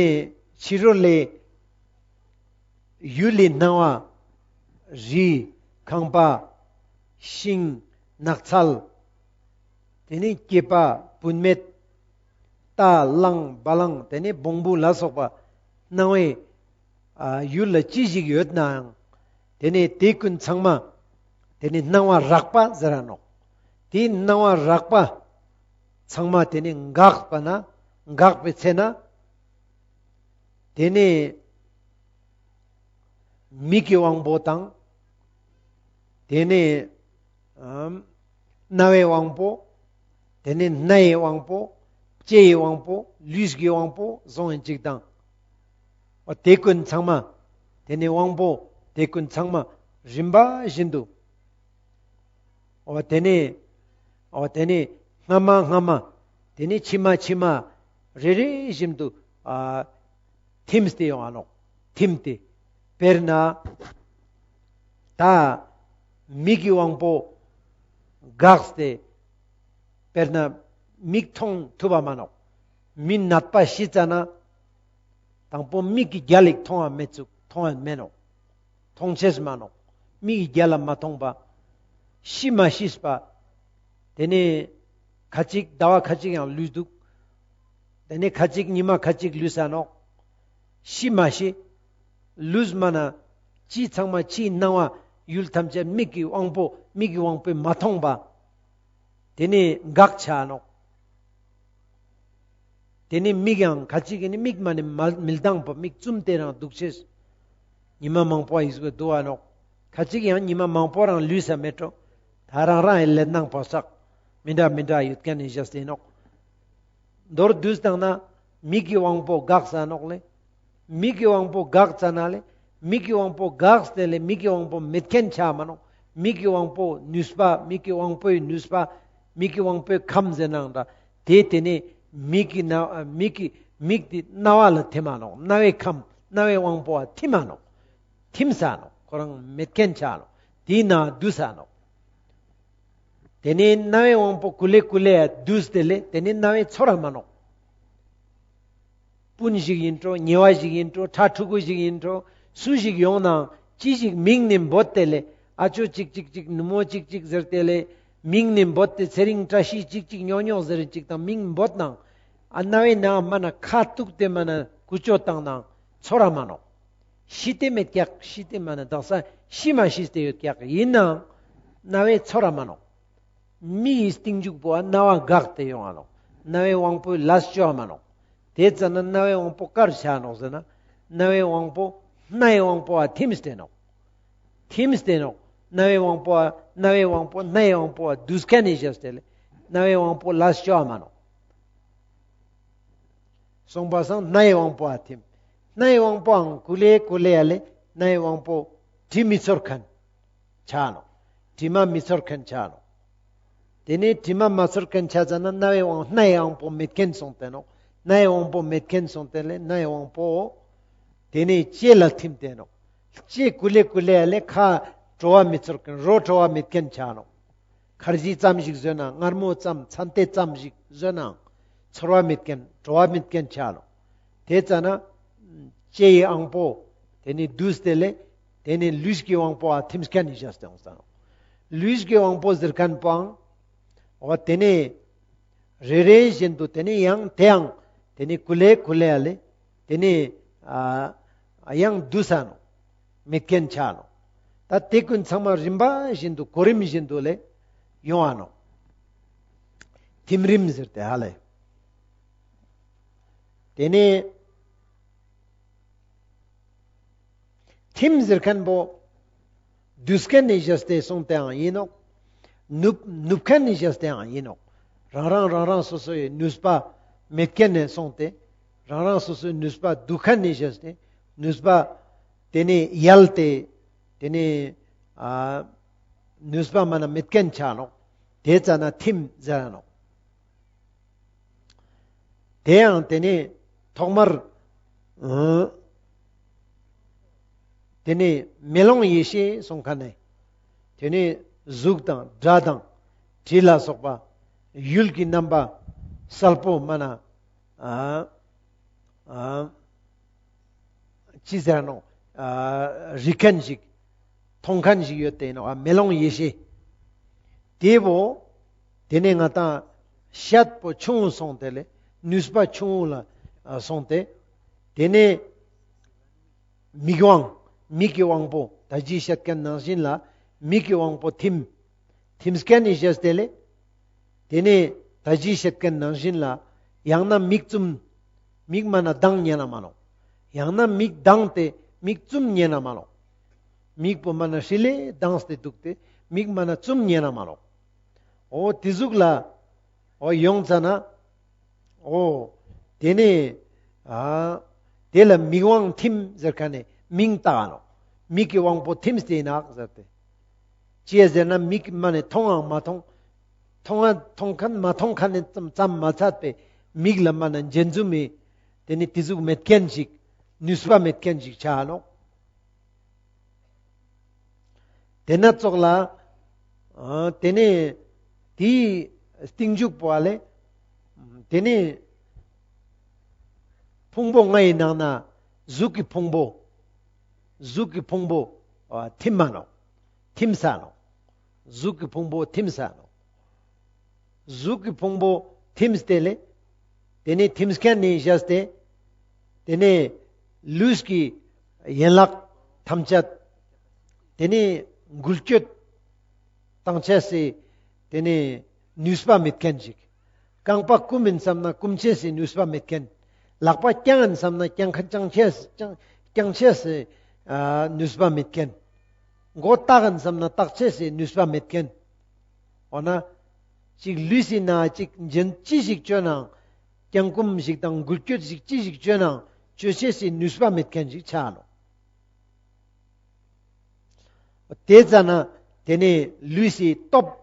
ཕྱི་རོལ་ལས་ཡུལ་ལས་སྣང་བ། རི། ཁང་པ། ཤིང་། ནགས་ཚལ། དེ་ནས་སྐྱེས་པ་བུད་མེད། རྟ་གླང་བ་གླང་དེ་ནས་བོང་བུ་ལ་སོགས་པ་སྣང་བའི་ཨ་ཡུལ་ལ་ཅི་ཞིག་ཡོད་ནའང་དེ་ནས་དེ་ཀུན་ཚང་མ་དེ་ནས་སྣང་བ་རགས་པ་ཟེར་ར་ནོག། དེ་སྣང་བ་རགས་པ་ཚང་མ་དེ་ནས་འགགས་པ་ན་འགགས་པའི་ཚེ་ན་དེ་ནས་མིག་གི་དབང་པོ་དང་། དེ་ནས་ཨམ་རྣ་བའི་དབང་པོ། དེ་ནས་སྣའི་དབང་པོ། ལྕེའི་དབང་པོ། ལུས་ཀྱི་དབང་པོ་སོང་ཡིན་ཅིག་དང་། འོ་དེ་ཀུན་ཚང་མ་དེ་ནས་དབང་པོ་དེ་ཀུན་ཚང་མ་རིམ་པ་བཞིན་དུ། འོ་དེ་ནས་འོ་དེ་ནས་སྔ་མ་སྔ་མ་དེ་ནས་ཕྱི་མ་ཕྱི་མ་རེ་རེ་བཞིན་དུ་ཨ་ཐིམ་སྟེ་ཡོང་ང་ནོག། ཐིམ་སྟེ། དཔེར་ན་ད་མིག་གི་དབང་པོ་འགགས་ཏེ། དཔེར་ན་མིག་མཐོང་ཐུབ་པ་མ་ནོག། མི་ནད་པ་ཤི་ཙ་ན་དང་པོ་མིག་གི་རྒྱལ་ལ་མཐོང་བ་མེད་ཚུག། མཐོང་བ་མེད་ནོག། མཐོང་ཅེས་མ་ནོག། མིག་གི་རྒྱལ་ལ་མ་མཐོང་པ། ཤི་མ་ཤིས་པ། དེ་ནས་ཁ་ཅིག་ཟླ་བ་ཁ་ཅིག་ཡང་ལུས་འདུག། དེ་ནས་ཁ་ཅིག་ཉི་མ་ཁ་ཅིག་ལུས་ས་ནོག། ཤི་མ་ཤི། ལུས་མ་ན་ཅི་ཚང་མ་ཕྱིའི་སྣང་བ་ཡུལ་ཐམས་ཅད་མིག་གི་དབང་པོ་མིག་གི་དབང་པོས་མ་མཐོང་པ། དེ་ནས་འགག་ཆ་ནོག། དེ་ནས་མིག་ཡང་ཁ་ཅིག་གི་ནི་མིག་མ་ནི་མ་མི་ལྡང་པ་མིག་བཙུམ་སྟེ་རང་འདུག་ཅེས། ཉི་མ་མང་པོ་ཡིས་གོ་འདུག་པ་ནོག། ཁ་ཅིག་ཡང་ཉི་མ་མང་པོ་རང་ལུས་ས་མེད་འགྲོ། ད་རང་རང་ཡི་ལས་སྣང་བག་ཆགས་མི་འདྲ་མི་འདྲ་ཡོད་མཁན་ནི་བཞག་སྟེ་ནོག། མདོར་བསྡུས་བཏང་ན་མིག་གི་དབང་པོ་འགག་ས་ནོག་ལེ། མིག་གི་དབང་པོ་འགག་ཙ་ན་ལེ། མིག་གི་དབང་པོ་འགག་སྟེ་ལེ་མིག་གི་དབང་པོ་མེད་མཁན་ཆ་མ་ནོག། མིག་གི་དབང་པོ་ནུས་པ་མིག་གི་དབང་པོའི་ནུས་པ་མིག་གི་དབང་པོའི་ཁམས་ཟེར་ནའང་འདྲ། དེ་དེ་ནས་མིག་གི་ན་མིག་གི་མིག་དེ་རྣ་བ་ལ་ཐིམ་མ་ནོག། རྣ་བའི་ཁམས་རྣ་བའི་དབང་པོ་ཨ་ཐིམ་མ་ནོག། ཐིམ་ས་ནོག། ཁོ་རང་མེད་མཁན་ཆ་ནོག། དེའི་ནང་འདུས་ས་ནོག། དེ་ནས་རྣ་བའི་དབང་པོ་ཀུ་ལེ་ཀུ་ལེ་ཡ་འདུས་ཏེ་ལེ་དེ་ནས་རྣ་བའི་ཚོར་ར་མ་ནོག། སྤུན་ཞིག་ཡིན་འགྲོ་ཉེ་བ་ཞིག་ཡིན་འགྲོ་ཕྲ་ཕྲུ་གུ་ཞིག་ཡིན་འགྲོ་སུ་ཞིག་ཡོང་ནའང་ཅི་ཞིག་མིང་ནས་འབོད་དེ་ལེ་ཨ་ཅོ་ཅིག་ཅིག་ཅིག་ནུ་མོ་ཅིག་ཅིག་ཟེར་ཏེ་ལེ་མིང་ནས་འབོད་དེ་ཚེ་རིང་བཀྲ་ཤིས་ཅིག་ཅིག་ཉོག་ཉོག་ཟེར་ཅིག་དང་མིང་འབོད་ནའང་ཨ་རྣ་བའི་ནང་མ་ན་ཁ་གཏུགས་ཏེ་མ་ན་ཀུ་ཅོ་བཏང་ནའང་ཚོར་ར་མ་ནོག། ཤི་སྟེ་མེད་ཀྱག། ཤི་སྟེ་མ་ན་དག་ས་ཤི་མ་ཤི་སྟེ་ཡོད་ཀྱག། ཡིན་ནའང་རྣ་བའི་ཚོར་ར་མ་ནོག། མི་ཡི་རྟིང་མཇུག་པོ་ཨ་རྣ་བ་འགག་སྟེ་ཡོང་ང་ནོག། རྣ་བའི་དབང་པོའི་ལས་ཅོ་བ་མ་ནོག། དེ་ཙ་ན་རྣ་བའི་དབང་པོ་ག་རུ་ཆ་ནོག་ཟེར་ན་རྣ་བའི་དབང་པོ་སྣའི་དབང་པོ་ཨ་ཐིམ་སྟེ་ནོག། ཐིམ་སྟེ་ནོག། རྣ་བའི་དབང་པོ་ཨ་རྣ་བའི་དབང་པོ་སྣའི་དབང་པོ་ཨ་འདུས་མཁན་ནི་བཞག་སྟེ་ལེ་རྣ་བའི་དབང་པོ་ལས་ཅོ་བ་མ་ནོག། སོང་པ་སང་སྣའི་དབང་པོ་ཨ་ཐིམ། སྣའི་དབང་པོའང་ཀུ་ལེ་ཀུ་ལེ་ཡ་ལེ་སྣའི་དབང་པོ་དྲི་མི་ཚོར་མཁན་ཆ་ནོག། དྲི་མ་མི་ཚོར་མཁན་ཆ་ནོག། དེ་ནས་དྲི་མ་མ་ཚོར་མཁན་ཆ་ཙ་ན་རྣ་བའི་དབང་སྣའི་དབང་པོ་མེད་མཁན་སོང་སྟེ་ནོག། སྣའི་དབང་པོ་མེད་མཁན་སོང་སྟེ་ལེ། སྣའི་དབང་པོ་དེ་ནས་ལྕེ་ལ་ཐིམ་སྟེ་ནོག། ལྕེ་ཀུ་ལེ་ཀུ་ལེ་ཡ་ལེ་ཁ་བྲོ་བ་མི་ཚོར་མཁན་རོ་བྲོ་བ་མེད་མཁན་ཆ་ནོག། ཁར་ཇི་ཙམ་ཞིག་ཟོས་ན་མངར་མོ་ཙམ་ཚན་ཏེ་ཙམ་ཞིག་ཟོས་ནའང་ཚོར་བ་མེད་མཁན་བྲོ་བ་མེད་མཁན་ཆ་ནོག། དེ་ཙ་ན་ལྕེའི་དབང་པོ་དེ་ནས་བསྡུས་ཏེ་ལེ། དེ་ནས་ལུས་ཀྱི་དབང་པོ་ཨ་ཐིམ་མཁན་ནི་བཞག་སྟེ་ཡོང་ས་ནོག། ལུས་ཀྱི་དབང་པོ་ཟེར་མཁན་པོའང་འོ་དེ་ནས་རེ་རེ་བཞིན་དུ་དེ་ནས་ཡང་དེའང་དེ་ནས་ཀུ་ལེ་ཀུ་ལེ་ཡ་ལེ། དེ་ནས་ཨ་ཡང་བསྡུས་ས་ནོག། མེད་མཁན་ཆ་ནོག། ད་དེ་ཀུན་ཚང་མ་རིམ་པ་བཞིན་དུ་གོ་རིམ་བཞིན་དུ་ལེ་ཡོང་ང་ནོག། ཐིམ་རིམ་ཟེར་ཏེ་ཧ་ལེ། དེ་ནས་ཐིམ་ཟེར་མཁན་པོ་བསྡུས་མཁན་ནས་བཞག་སྟེ་སོང་སྟེའང་ཡིན་ནོག། ནུབ་ནུབ་མཁན་ནས་བཞག་སྟེའང་ཡིན་ནོག། རང་རང་རང་རང་སོ་སོའི་ནུས་པ་མེད་མཁན་ནས་སོང་སྟེ། རང་རང་སོ་སོའི་ནུས་པ་བསྡུ་མཁན་ནས་བཞག་སྟེ་ནུས་པ་དེ་ནས་ཡལ་ཏེ་དེ་ནས་ཨ་ནུས་པ་མ་ན་མེད་མཁན་ཆ་ནོག། དེ་ཙ་ན་ཐིམ་ཟེར་ནོག། དེ་ཡང་དེ་ནས་ཐོག་མར་ཨ་དེ་ནས་མེ་ལོང་ཡེ་ཤེས་སོང་མཁན་ནས་དེ་ནས་གཟུགས་དང་སྒྲ་དང་དྲི་ལ་སོགས་པ་ཡུལ་གྱི་རྣམ་པ་གསལ་པོ་མ་ན་ཨ་ཨ་ཅི་ཟེར་ནོག། ཨ་རིག་མཁན་ཞིག་མཐོང་མཁན་ཞིག་ཡོད་དེ་ནོག། ཨ་མེ་ལོང་ཡེ་ཤེས་དེ་བོ་དེ་ནས་ང་ཏང་ཤེད་པོ་ཆུང་ངུ་སོང་སྟེ་ལེ། ནུས་པ་ཆུང་ངུ་ལ་ཨ་སོང་སྟེ། དེ་ནས་མིག་དབང་མིག་གི་དབང་པོ་ད་ཅི་བཤད་མཁན་ནང་བཞིན་ལ་མིག་གི་དབང་པོ་ཐིམ། ཐིམ་མཁན་ནི་བཞག་སྟེ་ལེ། དེ་ནས་ད་ཅི་བཤད་མཁན་ནང་བཞིན་ལ་ཡང་ན་མིག་བཙུམ། མིག་མ་ན་གདངས་ཉན་ན་མ་ནོག། ཡང་ན་མིག་གདངས་ཏེ་མིག་བཙུམ་ཉན་ན་མ་ནོག། མིག་པོ་མ་ན་ཧྲིལ་ལེ་གདངས་ཏེ་འདུག་སྟེ་མིག་མ་ན་བཙུམ་ཉན་ན་མ་ནོག། འོ་དེ་ཟུག་ལ་འོ་ཡོང་ཙ་ན། འོ་དེ་ནས་ཨ་དེ་ལ་མིག་དབང་ཐིམ་ཟེར་མཁན་ནི་མིང་བཏགས་ནོག། མིག་གི་དབང་པོ་ཐིམ་སྟེ་ནོག་ཟེར་ཏེ། ཅི་ཟེར་ན་མིག་མ་ནས་མཐོང་ཡང་མ་མཐོང་། མཐོང་ཡང་མཐོང་མཁན་མ་མཐོང་མཁན་ནས་ཙམ་ཙམ་མ་ཚད་པའི་མིག་ལ་མ་ན་འཇན་འཛུམ་མི་དེ་ནི་དེ་ཟུག་མེད་མཁན་ཞིག། ནུས་པ་མེད་མཁན་ཞིག་ཆ་ནོག། དེ་ན་ཙོགས་ལ་ཨ་དེ་ནས་དེའི་སྟེང་འཇུག་པོ་ཨ་ལེ། དེ་ནས་ཕུང་པོ་ལྔའི་ནང་ན་གཟུགས་ཀྱི་ཕུང་པོ། གཟུགས་ཀྱི་ཕུང་པོ་ཨ་ཐིམ་མ་ནོག། ཐིམ་ས་ནོག། གཟུགས་ཀྱི་ཕུང་པོ་ཐིམ་ས་ནོག། གཟུགས་ཀྱི་ཕུང་པོ་ཐིམ་སྟེ་ལེ། དེ་ནས་ཐིམ་མཁན་ནས་བཞག་སྟེ། དེ་ནས་ལུས་ཀྱི་ཡན་ལག་ཐམས་ཅད་དེ་ནས་འགུལ་སྐྱོད་བཏང་ཅེས་སི་དེ་ནས་ནུས་པ་མེད་མཁན་ཞིག། རྐང་པ་བསྐུམ་ཡིན་བསམ་ན་བསྐུམ་ཅེས་སི་ནུས་པ་མེད་མཁན། ལག་པ་བརྐྱང་ཡིན་བསམ་ན་བརྐྱང་མཁན་བརྐྱང་ཅེས་བརྐྱང་བརྐྱང་ཅེས་སི་ཨ་ནུས་པ་མེད་མཁན། མགོ་བཏགས་ཡིན་བསམ་ན་བཏགས་ཅེས་སི་ནུས་པ་མེད་མཁན། འོ་ན་ཅིག་ལུས་སི་ནང་ཅིག་འཇན་ཅི་ཞིག་བཅོས་ནའང་བརྐྱང་བསྐུམ་ཞིག་དང་འགུལ་སྐྱོད་ཞིག་ཅི་ཞིག་བཅོས་ནའང་བཅོ་ཅེས་སི་ནུས་པ་མེད་མཁན་ཞིག་ཆ་ནོག། དེ་ཙ་ན་དེ་ནས་ལུས་སི་སྟོབས་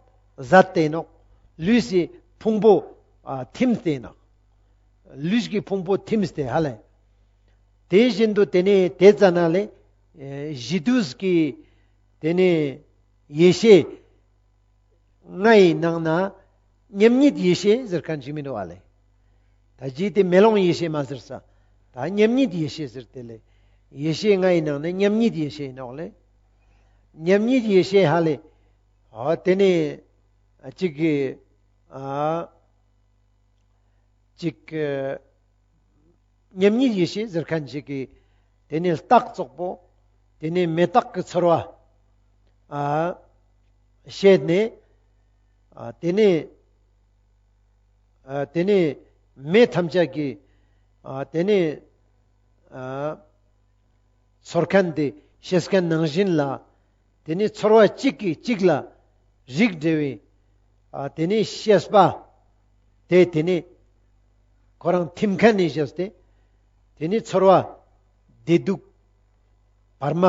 ཟད་དེ་ནོག། ལུས་སི་ཕུང་པོ་ཨ་ཐིམ་སྟེ་ནོག། ལུས་ཀྱི་ཕུང་པོ་ཐིམ་སྟེ་ཧ་ལེ། དེ་བཞིན་དུ་དེ་ནས་དེ་ཙ་ན་ལེ་ཨེ་གཞི་དུས་ཀྱི་དེ་ནས་ཡེ་ཤེས་ལྔའི་ནང་ན་མཉམ་ཉིད་ཡེ་ཤེས་ཟེར་མཁན་ཞིག་མི་འདུག་ཨ་ལེ། ད་ཅི་དེ་མེ་ལོང་ཡེ་ཤེས་མ་ཟེར་ས། ད་མཉམ་ཉིད་ཡེ་ཤེས་ཟེར་ཏེ་ལེ། ཡེ་ཤེས་ལྔའི་ནང་ནས་མཉམ་ཉིད་ཡེ་ཤེས་ནོག་ལེ། མཉམ་ཉིད་ཡེ་ཤེས་ཧ་ལེ། འོ་དེ་ནས་ཨ་ཅིག་གི་ཨ་ཅིག་གི་མཉམ་ཉིད་ཡེ་ཤེས་ཟེར་མཁན་ཞིག་གི་དེ་ནས་རྟགས་ཙོགས་པོ། དེ་ནས་མེ་སྟག་གི་ཚོར་བ་ཨ་བཤད་ནས། ཨ་དེ་ནས་ཨ་དེ་ནས་མེ་ཐམས་ཅད་ཀྱི་ཨ་དེ་ནས་ཨ་ཚོར་མཁན་དེ་ཤེས་མཁན་ནང་བཞིན་ལ། དེ་ནས་ཚོར་བ་གཅིག་གིས་གཅིག་ལ་རིགས་འགྲེ་བའི་ཨ་དེ་ནས་ཤེས་པ་དེ་དེ་ནས་ཁོ་རང་ཐིམ་མཁན་ནས་བཞག་སྟེ། དེ་ནས་ཚོར་བ་བདེ་སྡུག་བར་མ་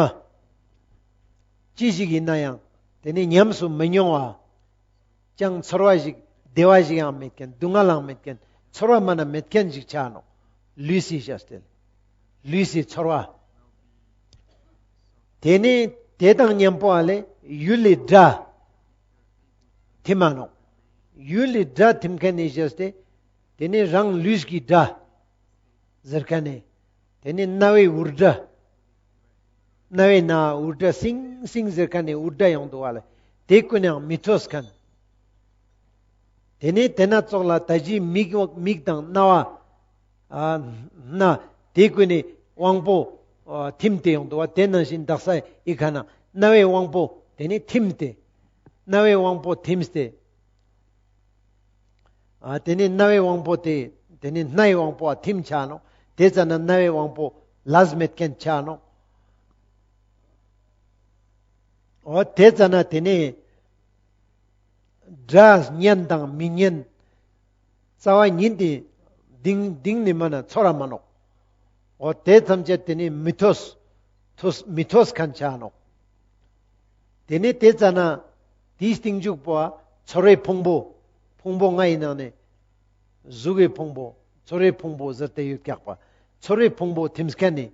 ཅི་ཞིག་ཡིན་ན་ཡང་དེ་ནས་ཉམས་སུ་མི་མྱོང་བ། ཅང་ཚོར་བ་ཞིག་བདེ་བ་ཞིག་ཡང་མེད་མཁན། སྡུག་བསྔལ་ཡང་མེད་མཁན། ཚོར་བ་མ་ན་མེད་མཁན་ཞིག་ཆ་ནོག། ལུས་སི་ཞེས་ཏེ། ལུས་སི་ཚོར་བ། དེ་ནས་དེ་དང་མཉམ་པོ་ཨ་ལེ་ཡུལ་ལི་སྒྲ་ཐིམ་མ་ནོག། ཡུལ་ལི་སྒྲ་ཐིམ་མཁན་ནི་ཞེས་ཏེ། དེ་ནས་རང་ལུས་ཀྱི་སྒྲ་ཟེར་མཁན་ནི། དེ་ནས་རྣ་བའི་འུར་སྒྲ། རྣ་བའི་ནང་འུར་སྒྲ་སིང་སིང་ཟེར་མཁན་ནི་འུར་སྒྲ་ཡོང་འདུག་པ་ལེ། དེ་ཀུན་ཡང་མི་ཐོས་མཁན། དེ་ནས་དེ་ན་ཙོགས་ལ་ད་ཅི་མིག་མིག་དང་རྣ་བ། ཨ། སྣ། དེ་ཀུན་ནི་དབང་པོ། ཨ། ཐིམ་སྟེ་ཡོང་འདུག་པ། དེ་ནང་བཞིན་དག་ས་ཡི་ཁ་ན་རྣ་བའི་དབང་པོ་དེ་ནི་ཐིམ་སྟེ། རྣ་བའི་དབང་པོ་ཐིམ་སྟེ། ཨ། དེ་ནི་རྣ་བའི་དབང་པོ་དེ། དེ་ནི་སྣའི་དབང་པོ་ཨ་ཐིམ་ཆ་ནོག། དེ་ཙ་ན་རྣ་བའི་དབང་པོ་ལས་མེད་མཁན་ཆ་ནོག། འོ་དེ་ཙ་ན་དེ་ནི་སྒྲ་སྙན་དང་མི་སྙན། རྩ་བ་ཉིད་དེ་གཏིང་གཏིང་ནས་མ་ན་ཚོར་ར་མ་ནོག། འོ་དེ་ཐམས་ཅད་དེ་ནི་མི་ཐོས། ཐོས་མི་ཐོས་མཁན་ཆ་ནོག། དེ་ནས་དེ་ཙ་ན་དེའི་སྟེང་འཇུག་པོ་ཚོར་བའི་ཕུང་པོ། ཕུང་པོ་ལྔའི་ནང་ནས་གཟུགས་ཀྱི་ཕུང་པོ། ཚོར་བའི་ཕུང་པོ་ཟེར་ཏེ་ཡོད་ཀྱག་པ། ཚོར་བའི་ཕུང་པོ་ཐིམ་མཁན་ནི་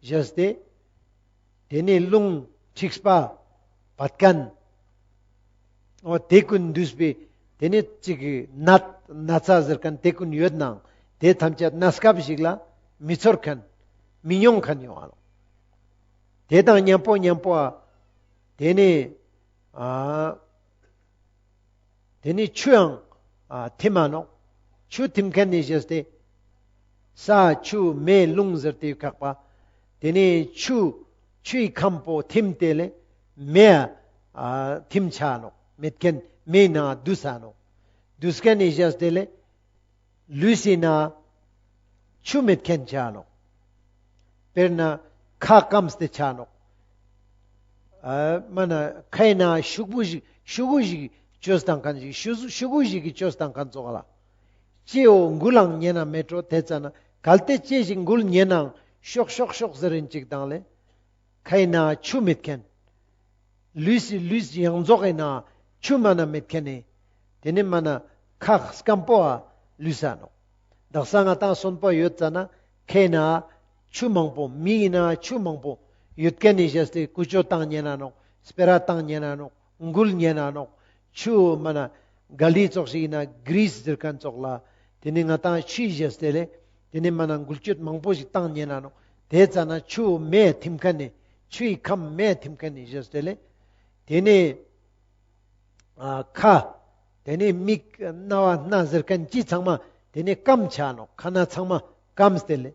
ཞེས་ཏེ། དེ་ནས་རླུང་མཁྲིས་པ་བད་ཀན། འོ་དེ་ཀུན་འདུས་པའི་དེ་ནས་ཅིག་ནད་ན་ཚ་ཟེར་མཁན་དེ་ཀུན་ཡོད་ནའང་དེ་ཐམས་ཅད་གནས་སྐབས་ཤིག་ལ་མི་ཚོར་མཁན། མི་མྱོང་མཁན་ཡོང་བ་ལོ། དེ་དང་མཉམ་པོ་མཉམ་པོ་ཨ། དེ་ནས་ཨ། དེ་ནས་ཆུ་ཡང་ཨ་ཐིམ་མ་ནོག། ཆུ་ཐིམ་མཁན་ནི་ཞེས་ཏེ། ས་ཆུ་མེ་རླུང་ཟེར་ཏེ་ཡོད་ཀྱག་པ། དེ་ནས་ཆུ་ཆུའི་ཁམས་པོ་ཐིམ་སྟེ་ལེ། མེ་ཨ་ཐིམ་ཆ་ནོག། མེད་མཁན་མེའི་ནང་འདུས་ས་ནོག། འདུས་མཁན་ནི་ཞེས་ཏེ་ལེ། ལུས་སི་ནང་ཆུ་མེད་མཁན་ཆ་ནོག། དཔེར་ན་ཁ་སྐམས་ཏེ་ཆ་ནོག། ཨ་མ་ན་ཁའི་ནང་ཤུག་པོ་ཞིག་ཤུ་གུ་ཞིག་བཅོས་བཏང་མཁན་ཞིག་ཤུ་ཤུ་གུ་ཞིག་གི་བཅོས་བཏང་མཁན་ཙོགས་ལ། ལྕེའོ་འགུལ་ལང་ཉན་ན་མེད་འགྲོ། དེ་ཙ་ན་གལ་ཏེ་ལྕེ་ཞིག་འགུལ་ཉན་ནའང་ཤོག་ཤོག་ཤོག་ཟེར་རིན་ཅིག་དང་ལེ། ཁའི་ནང་ཆུ་མེད་མཁན། ལུས་སི་ལུས་ཡོངས་རྫོགས་ཨིན་ན་ཆུ་མ་ན་མེད་མཁན་ནི། དེ་ནི་མ་ན་ཁ་སྐམ་པོ་ཨ་ལུས་ས་ནོག། དག་ས་ང་ཏང་སོན་པོ་ཡོད་ཙ་ན་ཁའི་ནང་ཆུ་མང་པོ། མི་ཨིན་ན་ཆུ་མང་པོ་ཡོད་མཁན་ནི་ཞེས་ཏེ་ཀུ་ཅོ་བཏང་ཉན་ན་ནོག། སྤེ་ར་བཏང་ཉན་ན་ནོག། འགུལ་ཉན་ན་ནོག། ཆུ་མ་ན་ག་ལི་ཙོགས་ཤིག་ཨིན་ན་གྲིས་ཟེར་མཁན་ཙོགས་ལ། དེ་ནི་ང་ཏང་ཆུའི་ཞེས་ཏེ་ལེ། དེ་ནི་མ་ན་འགུལ་སྐྱོད་མང་པོ་ཞིག་བཏང་ཉན་ན་ནོག། དེ་ཙ་ན་ཆུ་མེ་ཐིམ་མཁན་ནི། ཆུའི་ཁམས་མེ་ཐིམ་མཁན་ནི་ཞེས་ཏེ་ལེ། དེ་ནི་ཨ་ཁ། དེ་ནི་མིག་རྣ་བ་སྣ་ཟེར་མཁན་ཅི་ཚང་མ་དེ་ནི་སྐམ་ཆ་ནོག། ཁ་ན་ཚང་མ་སྐམས་ཏེ་ལེ།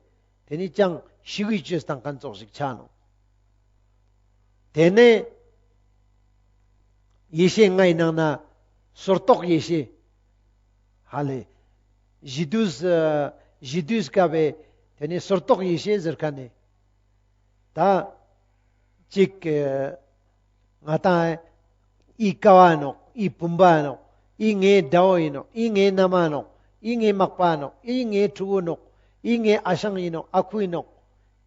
དེ་ནི་ཅང་ཤི་གུའི་བཅོས་བཏང་མཁན་ཙོགས་ཤིག་ཆ་ནོག། དེ་ནས་ཡེ་ཤེས་ལྔའི་ནང་ན་སོར་རྟོག་ཡེ་ཤེས། ཧ་ལེ། གཞི་དུས་ཨ་གཞི་དུས་སྐབས་པའི་དེ་ནི་སོར་རྟོག་ཡེ་ཤེས་ཟེར་མཁན་ནི། ད་ཅིག་ཨ་ང་ཏང་ཨི་ཀ་བ་ནོག། ཨི་བུམ་པ་ནོག། ཨི་ངའི་དགྲ་བོ་ཨིན་ནོག། ཨི་ངའི་མནའ་མ་ནོག། ཨི་ངའི་མག་པ་ནོག། ཨི་ངའི་ཕྲུ་གུ་ནོག། ཨི་ངའི་ཨ་ཞང་ཨིན་ནོག། ཨ་ཁུ་ཨིན་ནོག།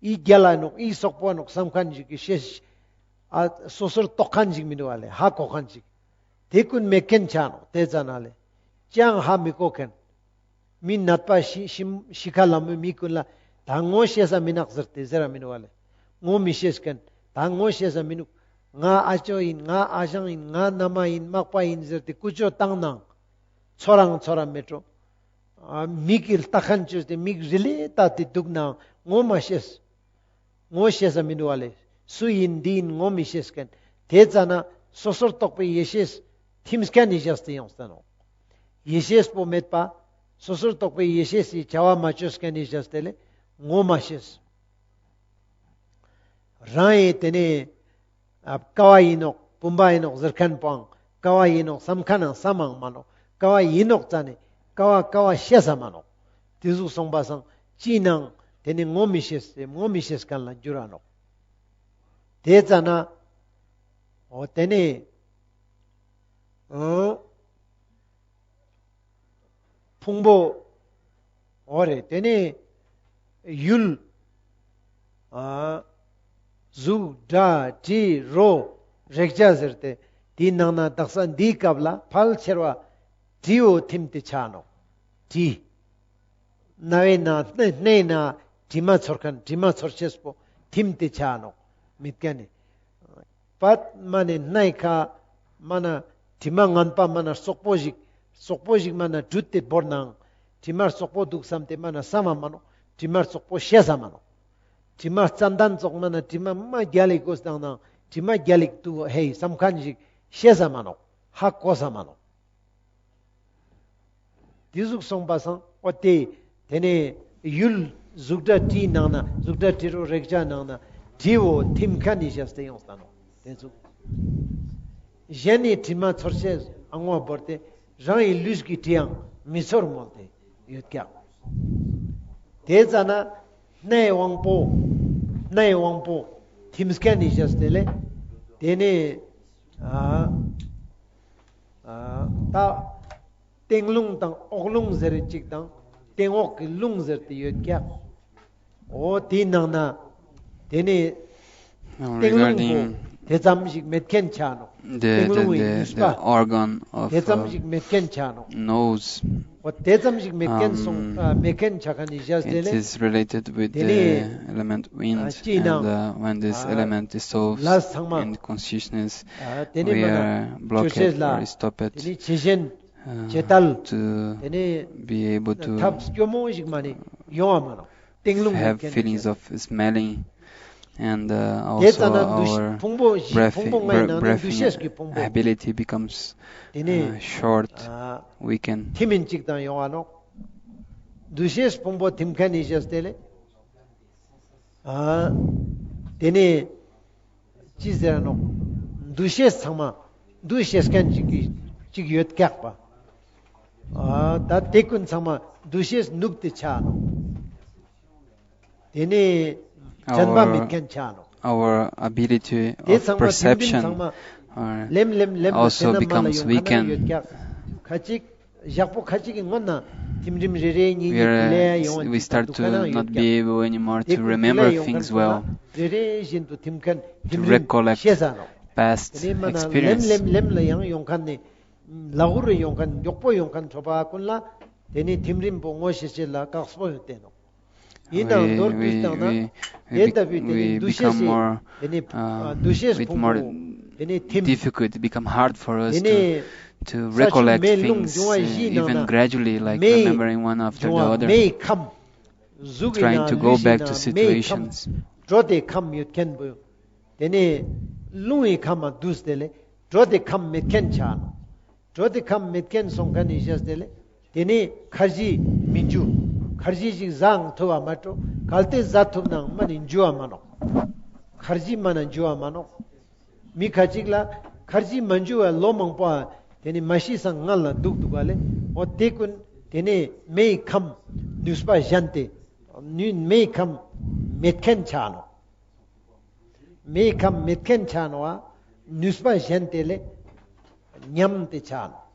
ཨི་རྒྱལ་ལ་ནོག། ཨི་སོག་པོ་ནོག་བསམ་མཁན་ཞིག་གི་ཤེས། ཨ་སོ་སོར་རྟོག་མཁན་ཞིག་མི་འདུག་པ་ལེ། ཧ་གོ་མཁན་ཞིག། དེ་ཀུན་མེད་མཁན་ཆ་ནོག། དེ་ཙ་ན་ལེ། ཅང་ཧ་མི་གོ་མཁན། མི་ནད་པ་ཤི་ཤི་ཤི་ཁ་ལ་མོ་མི་ཀུན་ལ་ད་ངོ་ཤེས་ས་མི་ནོག་ཟེར་ཏེ་ཟེར་ར་མི་འདུག་པ་ལེ། ངོ་མི་ཤེས་མཁན། ད་ངོ་ཤེས་ས་མི་ནུག། ང་ཨ་ཅོ་ཨིན། ང་ཨ་ཞང་ཨིན། ང་མནའ་མ་ཨིན། མག་པ་ཨིན་ཟེར་ཏེ་ཀུ་ཅོ་བཏང་ནའང་ཚོར་རང་ཚོར་ར་མེད་འགྲོ། ཨ་མིག་གི་ལྟ་མཁན་བཅོས་ཏེ་མིག་རི་ལེ་ལྟ་སྟེ་འདུག་ནའང་ངོ་མ་ཤེས། ངོ་ཤེས་ས་མི་འདུག་པ་ལེ། སུ་ཨིན་འདི་ཨིན་ངོ་མི་ཤེས་མཁན། དེ་ཙ་ན་སོ་སོར་རྟོག་པའི་ཡེ་ཤེས་ཐིམ་མཁན་ནི་ཞེས་ཏེ་ཡོངས་ཏེ་ནོག། ཡེ་ཤེས་པོ་མེད་པ། སོ་སོར་རྟོག་པའི་ཡེ་ཤེས་སི་བྱ་བ་མ་བཅོས་མཁན་ནི་ཞེས་ཏེ་ལེ་ངོ་མ་ཤེས། རང་ཨིན་དེ་ནི་ཨ་ཀ་བ་ཨིན་ནོག། བུམ་པ་ཨིན་ནོག་ཟེར་མཁན་པོའང་ཀ་བ་ཨིན་ནོག་བསམ་མཁན་ནང་བསམ་མང་མ་ནོག། ཀ་བ་ཨིན་ནོག་ཙ་ནི་ཀ་བ་ཀ་བ་ཤེས་ས་མ་ནོག། དེ་ཟུག་སོང་པ་སང་ཅི་ནང་དེ་ནི་ངོ་མི་ཤེས་ངོ་མི་ཤེས་མཁན་ལ་འགྱུར་ར་ནོག། དེ་ཙ་ན་འོ་དེ་ནི་ཨོ་ཕུང་པོ། འོ་རེ། དེ་ནས་ཡུལ། ཨ་གཟུགས་སྒྲ་དྲི་རོ་རེག་བྱ་ཟེར་ཏེ་དེའི་ནང་ན་དག་ས་འདིའི་སྐབས་ལ་ཕལ་ཆེར་བ་དྲིའོ་ཐིམ་སྟེ་ཆ་ནོག། དྲི། རྣ་བའི་ནང་སྣའི་ནང་དྲི་མ་ཚོར་མཁན་དྲི་མ་ཚོར་ཤེས་པོ་ཐིམ་སྟེ་ཆ་ནོག་མེད་མཁན་ནི། པད་མ་ནེ་སྣའི་ཁ་མ་ན་དྲི་མ་ངན་པ་མ་ན་རྩོག་པོ་ཞིག་རྩོག་པོ་ཞིག་མ་ན་དྲུད་དེ་བོར་ནའང་དྲི་མ་རྩོག་པོ་འདུག་བསམ་སྟེ་མ་ན་བསམ་མ་མ་ནོག་དྲི་མ་རྩོག་པོ་ཤེས་ས་མ་ནོག་དྲི་མ་ཙན་དན་ཙོགས་མ་ན་དྲི་མ་མ་རྒྱལ་ལ་དགོས་དང་ནང་དྲི་མ་རྒྱལ་ལ་འདུག་ཧེ་བསམ་མཁན་ཞིག་ཤེས་ས་མ་ནོག་ཧ་གོ་ས་མ་ནོག་དེ་ཟུག་སོང་པ་སང་འོ་དེ་དེ་ནས་ཡུལ་གཟུགས་སྒྲ་དྲི་ནང་ན་གཟུགས་སྒྲ་དྲི་རོ་རེག་བྱ་ནང་ན་དྲི་བོ་ཐིམ་མཁན་ནི་ཞེས་ཏེ་ཡོང་ས་ནོག་དེ་ཟུག་གཞན་ནི་དྲི་མ་ཚོར་ཤེས་ཨ་ངོ་བོར་ཏེ་རང་ཡི་ལུས་ཀྱི་དྲི་ཡང་མི་ཚོར་མོལ་ཏེ་ཡོད་ཀྱག་དེ་ཙ་ན་སྣའི་དབང་པོ་སྣའི་དབང་པོ་ཐིམ་མཁན་ནི་ཞེས་ཏེ་ལེ། དེ་ནས་ཨ་ཨ་ད་སྟེང་རླུང་དང་འོག་རླུང་ཟེར་གཅིག་དང་སྟེང་འོག་གི་རླུང་ཟེར་ཏེ་ཡོད་ཀྱག་འོ་དེའི་ནང་ན་དེ་ནས་Now, སྟེང་རླུང་པོ་regarding དེ་ཙམ་ཞིག་མེད་མཁན་ཆ་ནོག the, སྟེང་the, རླུང་བའི་the, ནུས་the པ་organ of དེ་ཙམ uh, ཞིག་མེད་མཁན་ཆ་ནོག nose. འོ་དེ་ཙམ་ཞིག་མེད་མཁན་སོང་ཨ་མེད་མཁན་ཆ་མཁན་ནི་ཞེས་ཏེ་It ལེ། is related with དེ་ནས་the element wind, ཨ་ཅི་and ནང་uh, when this ཨ་element dissolves ལས་ཚང་མ་in consciousness, ཨ་དེ་ནས་we མ་ན་are ཆོས་ཅེས་blocked ལ་or stopped དེ་ནས་ཇེ་ཞན་uh, ཇེ་དལ་to དེ་ནས་be able to ཐབས་སྐྱོ་མོ་ཞིག་མ་ནི་ཡོང་བ་མ་ནོག་སྟེང་རླུང་མེད་have མཁན་feelings ནི་of smelling, and uh, དེ་ཙ་also ན་འདུ་ཤེས་our ཕུང་པོ་བཞི་ཕུང་པོ་ལྔའི་ནང་ནས་འདུ་ཤེས་ཀྱི་ཕུང་པོ་breathing ability becomes དེ་ནས uh, short, ཨ་weaken. ཐིམ་མིན་ཅིག་དང་ཡོང་བ་ནོག་འདུ་ཤེས་ཕུང་པོ་ཐིམ་མཁན་ནི་ཞེས་ཏེ་ལེ། ཨ་དེ་ནས་ཅི་ཟེར་ནོག་འདུ་ཤེས་ཚང་མ་འདུ་ཤེས་མཁན་ཅིག་གི་ཅིག་ཡོད་ཀྱག་པ། ཨ་ད་དེ་ཀུན་ཚང་མ་འདུ་ཤེས་ནུབ་སྟེ་ཆ་ནོག་དེ་ནས་དྲན་པ་མེད་Our མཁན་ཆ་ནོག our ability དེ་of ཚང་མ་དེ་ཚང་perception མ་uh, ལེམ་ལེམ་ལེམ་ལ་also དེ་ན་མ་ལ་becomes ཡོང་ཁ་ན་weakened. ཡོད་ཀྱག་ཁ་ཅིག་ཞག་པོ་ཁ་ཅིག་གི་སྔོན་ན་ཐིམ་རིམ་རེ་རེ་གཉིས་གཉིས་ལས་Whereas ཡོང་བ་we ཅིག་start དུ་ཁ་to་ན་ཡོད་not ཀྱག be able anymore དེ་to ཀུན་དེ་remember ལས་ཡོང་ཁ་things ན་well. རེ་རེ་བཞིན་དུ་ཐིམ་མཁན to ཐིམ་རིམ་recollect ཤེས་ས་ནོག past དེ་ནས་མ་ན་ལེམ་experience. ལེམ་ལེམ་ལ་ཡང་ཡོང་མཁན་ནི་ལ་འུར་རེ་ཡོང་མཁན་མགྱོགས་པོ་ཡོང་མཁན་ཚོ་པ་ཀུན་ལ་དེ་ནས་ཐིམ་རིམ་པོ་ངོ་ཤེས་ཤེས་ལ་དཀགས་པོ་ཡོད་དེ་ནོག་ཡིན་ནའང་མདོར་བསྡུས་བཏང་ན་དེ་ལྟ་བུའི་དེ་ནི་འདུ་ཤེས་སི་དེ་ནི་འདུ་ཤེས་ཕུང་པོ་དེ་ནི་ཐིམ། Difficult, it become hard for us དེ་ནི་to ས་ཆུ་recollect མེ་རླུང་འབྱུང་བ་བཞིའི་ནང་ན་མེའི་འབྱུང་བ་མེའི་ཁམས། གཟུགས་ཀྱི་ནང་ལུས་ཀྱི་ནང་མེའི་ཁམས། དྲོད་དེ་ཁམས་ཡོད་མཁན་པོ། དེ་ནི་རླུང་གི་ཁམས་མ་འདུས་ཏེ་ལེ། དྲོད་དེ་ཁམས་མེད་མཁན་ཆ་ནོག་དྲོད་དེ་ཁམས་མེད་མཁན་སོང་མཁན་ནི་ཞེས་ཏེ་ལེ། དེ་ནི་ཁར་ཇི་མི་འཇུ། ཁར་ཇི་ཞིག་ཟའང་ཐུབ་བ་མ་འགྲོ། གལ་ཏེ་ཟ་ཐུབ་ནའང་མ་ནི་འཇུ་བ་མ་ནོག་ཁར་ཇི་མ་ན་འཇུ་བ་མ་ནོག་མི་ཁ་ཅིག་ལ་ཁར་ཇི་མ་འཇུ་བ་ལོ་མང་པོ་དེ་ནི་མ་ཤི་སང་ང་ལ་འདུག་འདུག་ག་ལེ། འོ་དེ་ཀུན་དེ་ནི་མེའི་ཁམས་ནུས་པ་ཞན་ཏེ་ནུས་མེའི་ཁམས་མེད་མཁན་ཆ་ནོག་མེའི་ཁམས་མེད་མཁན་ཆ་ནོག་ཨ། ནུས་པ་ཞན་ཏེ་ལེ། ཉམས་ཏེ་ཆ་ནོག་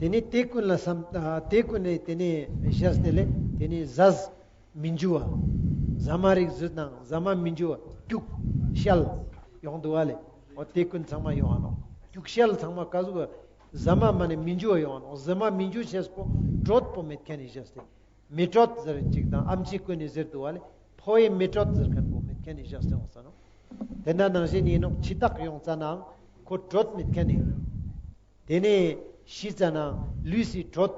དེ་ནི་དེ་ཀུན་ལ་བསམ་ཨ་དེ་ཀུན་ནི་དེ་ནི་ཞེས་ཏེ་ལེ། དེ་ནི་ཟས་མི་འཇུ་བ། ཟ་མ་རིགས་ཟོས་ནའང་ཟ་མ་མི་འཇུ་བ་སྐྱུག་བཤལ་ཡོང་འདུག་ག་ལེ། འོ་དེ་ཀུན་ཚང་མ་ཡོང་ང་ནོག་སྐྱུག་བཤལ་ཚང་མ་ག་ཟུག་ག་ཟ་མ་མ་ནི་མི་འཇུ་བ་ཡོང་ང་ནོག་ཟ་མ་མི་འཇུ་ཤེས་པོ་དྲོད་པོ་མེད་མཁན་ནི་ཞེས་ཏེ། མེ་དྲོད་ཟེར་ཅིག་དང་ཨམ་ཆི་ཀུན་ནི་ཟེར་འདུག་ག་ལེ། ཕོ་བའི་མེ་དྲོད་ཟེར་མཁན་པོ་མེད་མཁན་ནི་ཞེས་ཏེ་ཡོང་ས་ནོག་དེ་ན་ནང་བཞིན་ཡིན་ནོག་འཆི་རྟགས་ཡོང་ཙ་ནའང་ཁོ་དྲོད་མེད་མཁན་ནི། དེ་ནས་ཤི་ཙ་ན་ལུས་སི་དྲོད།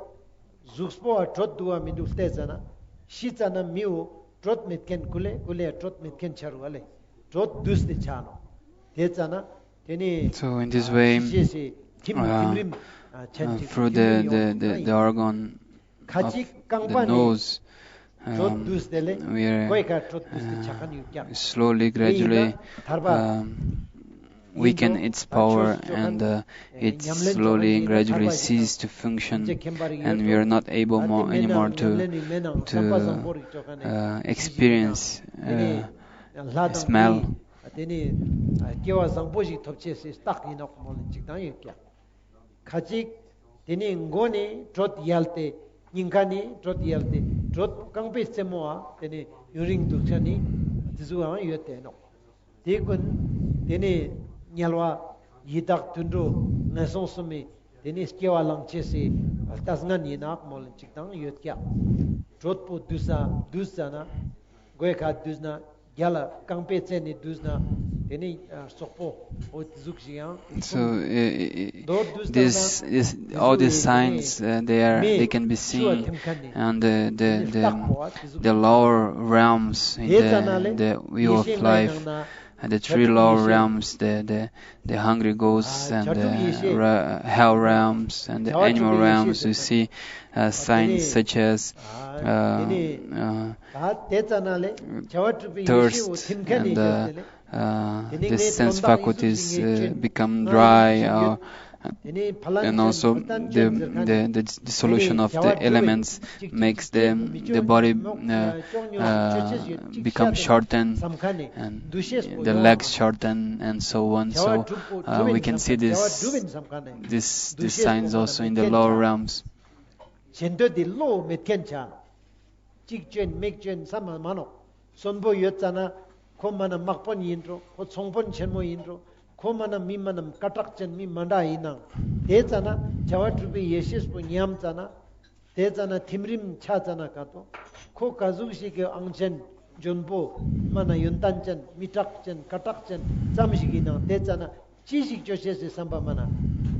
གཟུགས་པོ་བ་དྲོད་འདུག་བ་མི་འདུག་བལྟས་ཙ་ན། ཤི་ཙ་ན་མི་བོ་དྲོད་མེད་མཁན་ཀུ་ལེ་ཀུ་ལེ་དྲོད་མེད་མཁན་ཆ་རུག་ག་ལེ། དྲོད་འདུས་ཏེ་ཆ་ནོག་དེ་ཙ་ན་དེ་ནི་So in this way, ཤི་ཤེས་སི་ཐིམ་ཐིམ་རིམ་ཨ་ཆན་ཅིག་through the, the, the, the organ ཁ་ཅིག་རྐང་པ་ནི་དྲོད་འདུས་ཏེ་ལེ། ཀོའི་ཀ་དྲོད་འདུས་ཏེ་ཆ་མཁན་ཡོད་ཀྱག slowly, gradually, ཐར་པ་weaken its power, and uh, it slowly and gradually ceases to function, and we are not able more anymore to to uh, experience uh, smell. དེ་ནི་སྐྱེ་བ་བཟང་པོ་ཞིག་ཐོབ་ཅེས་སི་རྟགས་ཡིན་ནོག་མོལ་ཅིག་དང་ཡོད་ཀྱག་ཁ་ཅིག་དེ་ནི་མགོ་ནི་དྲོད་ཡལ་ཏེ། སྙིང་ཁ་ནི་དྲོད་ཡལ་ཏེ། དྲོད་རྐང་པའི་རྩེ་མོའ་དེ་ནི་ཡུན་རིང་འདུག་ས་ནི་དེ་ཟུག་ཡང་ཡོད་དེ་ནོག་དེ་ཀུན་དེ་ནི་དམྱལ་བ་ཡི་དྭགས་དུད་འགྲོ་ངན་སོང་གསུམ་མི་དེ་ནི་སྐྱེ་བ་བླང་ཅེས་སི་ལྟས་ངན་ཡིན་ནོག་མོལ་ཅིག་དང་ཡོད་ཀྱག་གྲོད་པོ་འདུས་ས་འདུས་ཙ་ན། མགོའི་ཁ་འདུས་ན། རྒྱ་ལ་རྐང་པའི་རྩེ་ནས་འདུས་ན། དེ་ནི་ཨ་སོག་པོ་འོ་ཟུག་ཞིག་ཡང་། So uh, མདོར་བསྡུས་ཙ་ན། This, this, all these signs, uh, they are, they can be seen on the, the, the, the lower realms in the, the view of life. And the three lower realms, the, the, the hungry ghosts and the re- hell realms and the animal realms, we see uh, signs such as uh, uh, thirst and uh, uh, the sense faculties uh, become dry, uh, and also the, the, the dissolution of the elements makes the, the body uh, uh, become shortened, and the legs shorten, and so on. So uh, we can see this, this, these signs also in the lower realms. གཅིག་ཅན་མིག་ཅན་བསམ་མ་མ་ནོག་གསོན་པོ་ཡོད་ཙ་ན་ཁོ་མ་ན་དམག་དཔོན་ཡིན་འགྲོ། ཁོ་ཚོང་དཔོན་ཆེན་མོ་ཡིན་འགྲོ། ཁོ་མ་ན་མི་མ་ན་སྐད་གྲགས་ཅན་མི་མ་འདྲ་ཡིན་ནང་། དེ་ཙ་ན་བྱ་བ་གྲུབ་པའི་ཡེ་ཤེས་པོ་ཉམས་ཙ་ན། དེ་ཙ་ན་ཐིམ་རིམ་ཆ་ཙ་ན་ག་ཏོ། ཁོ་ག་ཟུག་ཞིག་གི་ཨང་ཅན་འཇོན་པོ་མ་ན་ཡོན་ཏན་ཅན་མི་དྲག་ཅན་སྐད་གྲགས་ཅན་ཙམ་ཞིག་ཡིན་ནང་། དེ་ཙ་ན། ཅི་ཞིག་ཅོ་ཅེས་སི་བསམ་པ་མ་ན།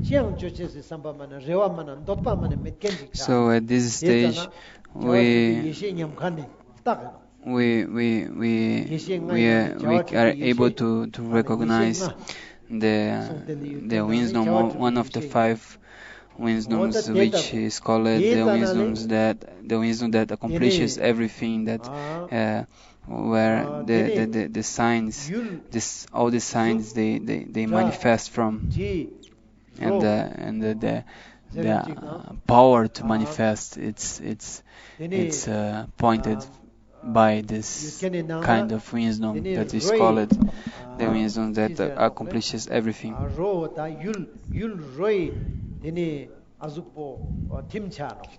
ཅི་ཡང་ཅོ་ཅེས་སི་བསམ་པ་མ་ན། རེ་བ་མ་ན། འདོད་པ་མ་ན། མེད་མཁན་ཞིག་ཆགས། So at this stage, we, ཡེ་ཤེས་ཉམས་མཁན་ནི་རྟགས་ཡིན་ནོག we, we, we, ཡེ་ཤེས་ལྔ་we ཡིན་are, ན་we བྱ་བ་are གྲུབ་པའི་ཡེ་ཤེས། able to, to ཨ་ནི་ཡེ་ཤེས་recognize ལྔ། the, གསུངས་ཏེ་ལི་ཡུལ་the དེ་ན་ནི་wisdom, བྱ་བ་གྲུབ་one པའི་of the ཡེ་ཤེས། five འོ་ད་wisdoms, དེ་which ལྟ་is called དེ་the ཙ་ན་ལེ། wisdoms that, the wisdom that དེ་ནི་accomplishes everything, that ཨ། uh, where ཨ་the, དེ་the, ནི་the, the signs, ཡུལ་this, all the གཟུགས་signs, they, they, they སྒྲ་manifest from, དྲི་and རོ་the, and the, the, the ཟེར་ཅིག་དང་། uh, power to ཨ་manifest its, its, དེ་ནི་its uh, pointed ཨ་by ཡུལ་this ཁེ་ནི་ནང་ན་kind of wisdom དེ་ནི་that is རོའི་called the ཨ་wisdom that ཅི་ཟེར་ནོག་ལེ། accomplishes everything. ཨ་རོ་ད་ཡུལ་ཡུལ་རོའི་དེ་ནི་ཨ་གཟུགས་པོ་ཨ་ཐིམ་ཆ་ནོག་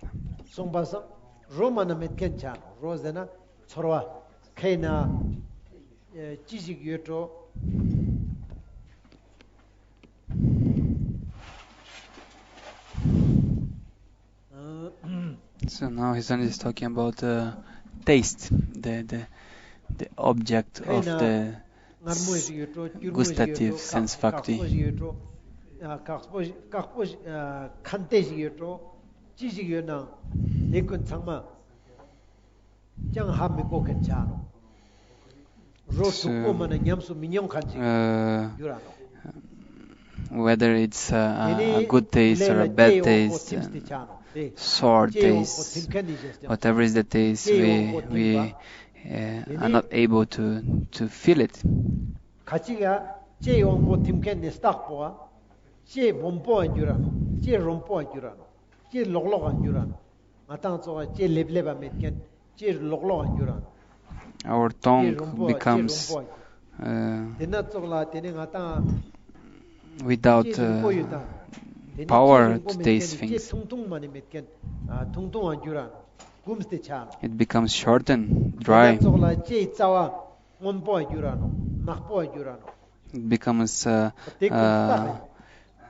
གསུངས་པ་སང་རོ་མ་ན་མེད་མཁན་ཆ་ནོག་རོ་ཟེར་ན་ཚོར་བ། ཁེ་ན་ཨེ་ཅི་ཞིག་ཡོད་འགྲོ། ཨ། So now his son is talking about the taste, the, the, the object of the མངར་མོ་ཞིག་ཡོད་འགྲོ། སྐྱུར་མོ་ཞིག་ཡོད་འགྲོ། gustative sense faculty. དཀགས་པོ་ཞིག་ཡོད་འགྲོ། ཨ་དཀགས་པོ་ཞིག་དཀགས་པོ་ཞིག་ཨ་ཁན་ཏེ་ཞིག་ཡོད་འགྲོ། ཅི་ཞིག་ཡོད་ནང་དེ་ཀུན་ཚང་མ་ཅང་ཧ་མི་གོ་མཁན་ཆ་ནོག་རོ་དྲུག་པོ་མ་ན་ཉམས་སུ་མི་མྱོང་མཁན་ཅིག་ཨ་གྱུར་ར་ནོག whether it's a, a, a good taste or a bad taste, uh, sour taste, whatever is the taste, we, we uh, are not able to, to feel it. ཁ་ཅིག་ཡ་ལྕེ་ཡོང་པོ་ཐིམ་མཁན་ནི་རྟགས་པོ་ཨ། ལྕེ་སྦོམ་པོ་ཨ་འགྱུར་ར་ནོག་ལྕེ་རོམ་པོ་ཨ་འགྱུར་ར་ནོག་ལྕེ་ལོག་ལོག་ཨ་འགྱུར་ར་ནོག་ང་ཏང་ཙོགས་ལྕེ་ལེབ་ལེབ་པ་མེད་མཁན་ལྕེ་ལོག་ལོག་ཨ་འགྱུར་ར། Our ལྕེ་tongue རོམ་པོ་ལྕེ་རོམ་པོ་becomes, uh, དེ་ན་ཙོགས་ལ་དེ་ནི་ང་ཏང་ལྕེ་without རིང་པོ་ཡོད་uh, ད། དེ་ནི་power ལྕེ་རིང་པོ་to མེད་taste མཁན་ལྕེ་things. ཐུང་ཐུང་མ་ནི་མེད་མཁན་ཨ་ཐུང་ཐུང་ཨ་འགྱུར་ར་གུམས་ཏེ་ཆ། It becomes shortened, དེ་ན་dry. ཙོགས་ལ་ལྕེའི་རྩ་བ་སྔོན་པོ་ཨ་འགྱུར་ར་ནོག་ནག་པོ་ཨ་འགྱུར་ར་ནོག It becomes, uh, དེ་ཀུན་རྟགས་uh, ཡིན།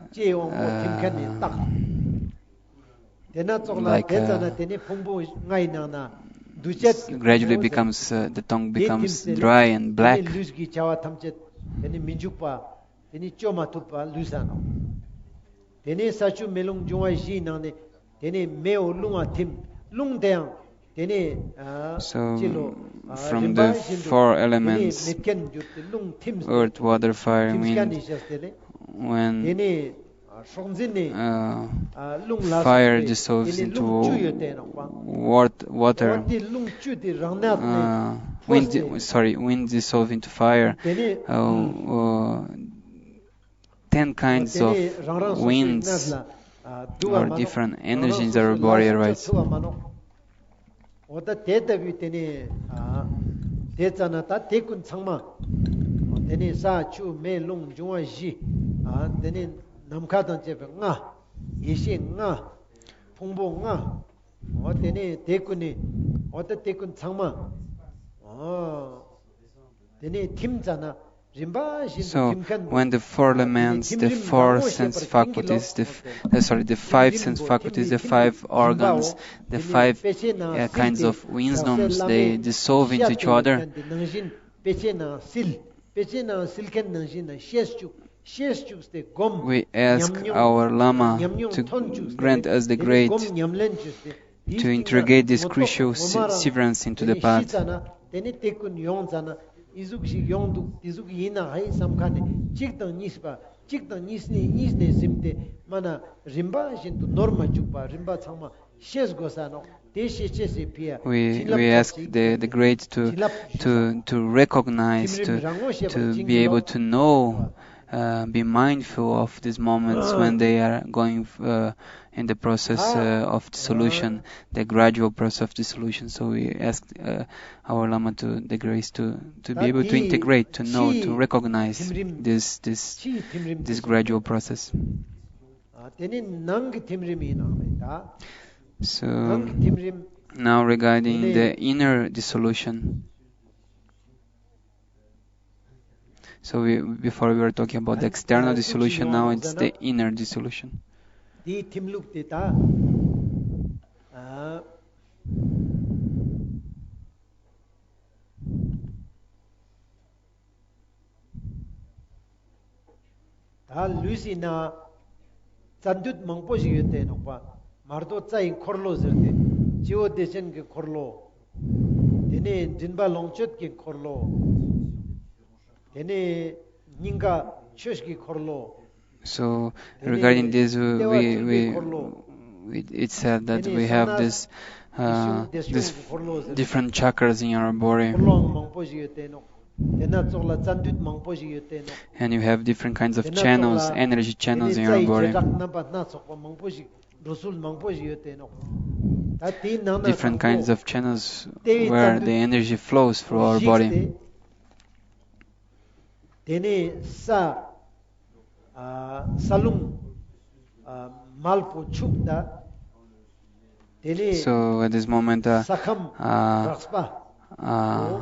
ལྕེ་ཡོང་པོ་ཐིམ་མཁན་ནི་རྟགས། དེ་ན་ཙོགས་ལ་like, དེ་ཙ་ན་uh, དེ་ནི་ཕུང་པོ་ལྔའི་ནང་ན་འདུ་བྱེད་gradually becomes, uh, the tongue becomes dry and black. དེ་ལུས་ཀྱི་བྱ་བ་ཐམས་ཅད་དེ་ནི་མི་འཇུག་པ། དེ་ནི་བཅོ་མ་ཐུབ་པ་ལུས་ས་ནོག་དེ་ནི་ས་ཆུ་མེ་རླུང་འབྱུང་བ་བཞིའི་ནང་ནས་དེ་ནི་མེའོ་རླུང་ང་ཐིམ། རླུང་དེའང་དེ་ནི་ཨ་So, ཅི་ལོ་ཨ་from རིམ་པ་བཞིན་དུ་དེ་ནི་མེད་མཁན་འགྱུར་ཏེ་རླུང་ཐིམ་ཟེར། Earth, water, fire, wind, ཨ་སྲོག་འཛིན་ནི་ཨ་སྲོག་འཛིན་ནི་uh, ཨ་རླུང་ལ་fire སོགས་པའི་dissolves དེ་ནི་རླུང་བཅུ་ཡོད་དེ་ནོག་པ། Into wat- water. འོ་དེ་རླུང་བཅུ་དེ་རང་ནག་ནས་uh, wind, འཁོར་ཏེ། Sorry, wind dissolves into fire. དེ་ནི་uh, uh, ten kinds of winds or different energies in our body arise. འོ་ད་དེ་ལྟ་བུའི་དེ་ནི་ཨ་དེ་ཙ་ན་ད་དེ་ཀུན་ཚང་མ་དེ་ནི་ས་ཆུ་མེ་རླུང་འབྱུང་བ་བཞི། ཨ་དེ་ནི་ནམ་མཁའ་དང་བཅས་པའི་ལྔ། ཡེ་ཤེས་ལྔ། ཕུང་པོ་ལྔ། འོ་དེ་ནི་དེ་ཀུན་ནི་འོ་ད་དེ་ཀུན་ཚང་མ་འོ་དེ་ནི་ཐིམ་ཙ་ན་ So, when the four elements, the four sense faculties, the, f- uh, sorry, the five sense faculties, the five organs, the five uh, kinds of wisdoms, they dissolve into each other, དཔེ་ཆའི་ནང་སིལ། དཔེ་ཆའི་ནང་སིལ་མཁན་ནང་བཞིན་ན་ཤེས་བཅུག་ཤེས་བཅུག་སྟེ་སྒོམ། We ask our Lama to grant us the great to interrogate this crucial se- severance into the path. དེ་ནི་དེ་ཀུན་ཡོང་ཙ་ན་ཨི་ཟུག་ཞིག་ཡོང་འདུག་དེ་ཟུག་ཡིན་ན་ཧའི་བསམ་ཁ་ནས་གཅིག་དང་གཉིས་པ་གཅིག་དང་གཉིས་ནས་གཉིས་ནས་ཟིན་ཏེ་མ་ན་རིམ་པ་བཞིན་དུ་ནོར་མ་བཅུག་པ་རིམ་པ་ཚང་མ་ཤེས་དགོས་ས་ནོག་དེ་ཤེས་ཅེས་སི་ཕི་ཡ། We, we ask the, the great to, to, to recognize, to, to be able to know, uh, be mindful of these moments when they are going uh, in the process uh, of dissolution, the gradual process of dissolution. So we ask uh, our Lama to the grace to, to be able to integrate, to know, to recognize this, this, this gradual process. ཨ་དེ་ནི་ནང་གི་ཐིམ་རིམ་ཡིན་ནོག་ད། So, ནང་གི་ཐིམ་རིམ། Now regarding the inner dissolution. So we, before we were talking about the external dissolution, now it's the inner dissolution. དེའི་ཐིམ་ལུགས་དེ་ད། ཨ། ད་ལུས་སི་ནང་རྩ་མདུད་མང་པོ་ཞིག་ཡོད་དེ་ནོག་པ། མར་དོ་རྩ་ཡི་འཁོར་ལོ་ཟེར་ཏེ། སྤྱི་བོ་བདེ་ཆེན་གྱི་འཁོར་ལོ། དེ་ནས་མགྲིན་པ་ལོངས་སྤྱོད་ཀྱི་འཁོར་ལོ། དེ་ནས་སྙིང་ག་ཆོས་ཀྱི་འཁོར་ལོ། So regarding this, we, we, we it said that we have this, uh, this different chakras in our body. And you have different kinds of channels, energy channels in your body. Different kinds of channels where the energy flows through our body. དེ་ནས་ས། ཨ། ས་རླུང་། ཨ། མལ་པོ་ཆུ་དང་། དེ་ནས། So at this moment, uh, ས་ཁམས། Uh, རགས་པ། Uh,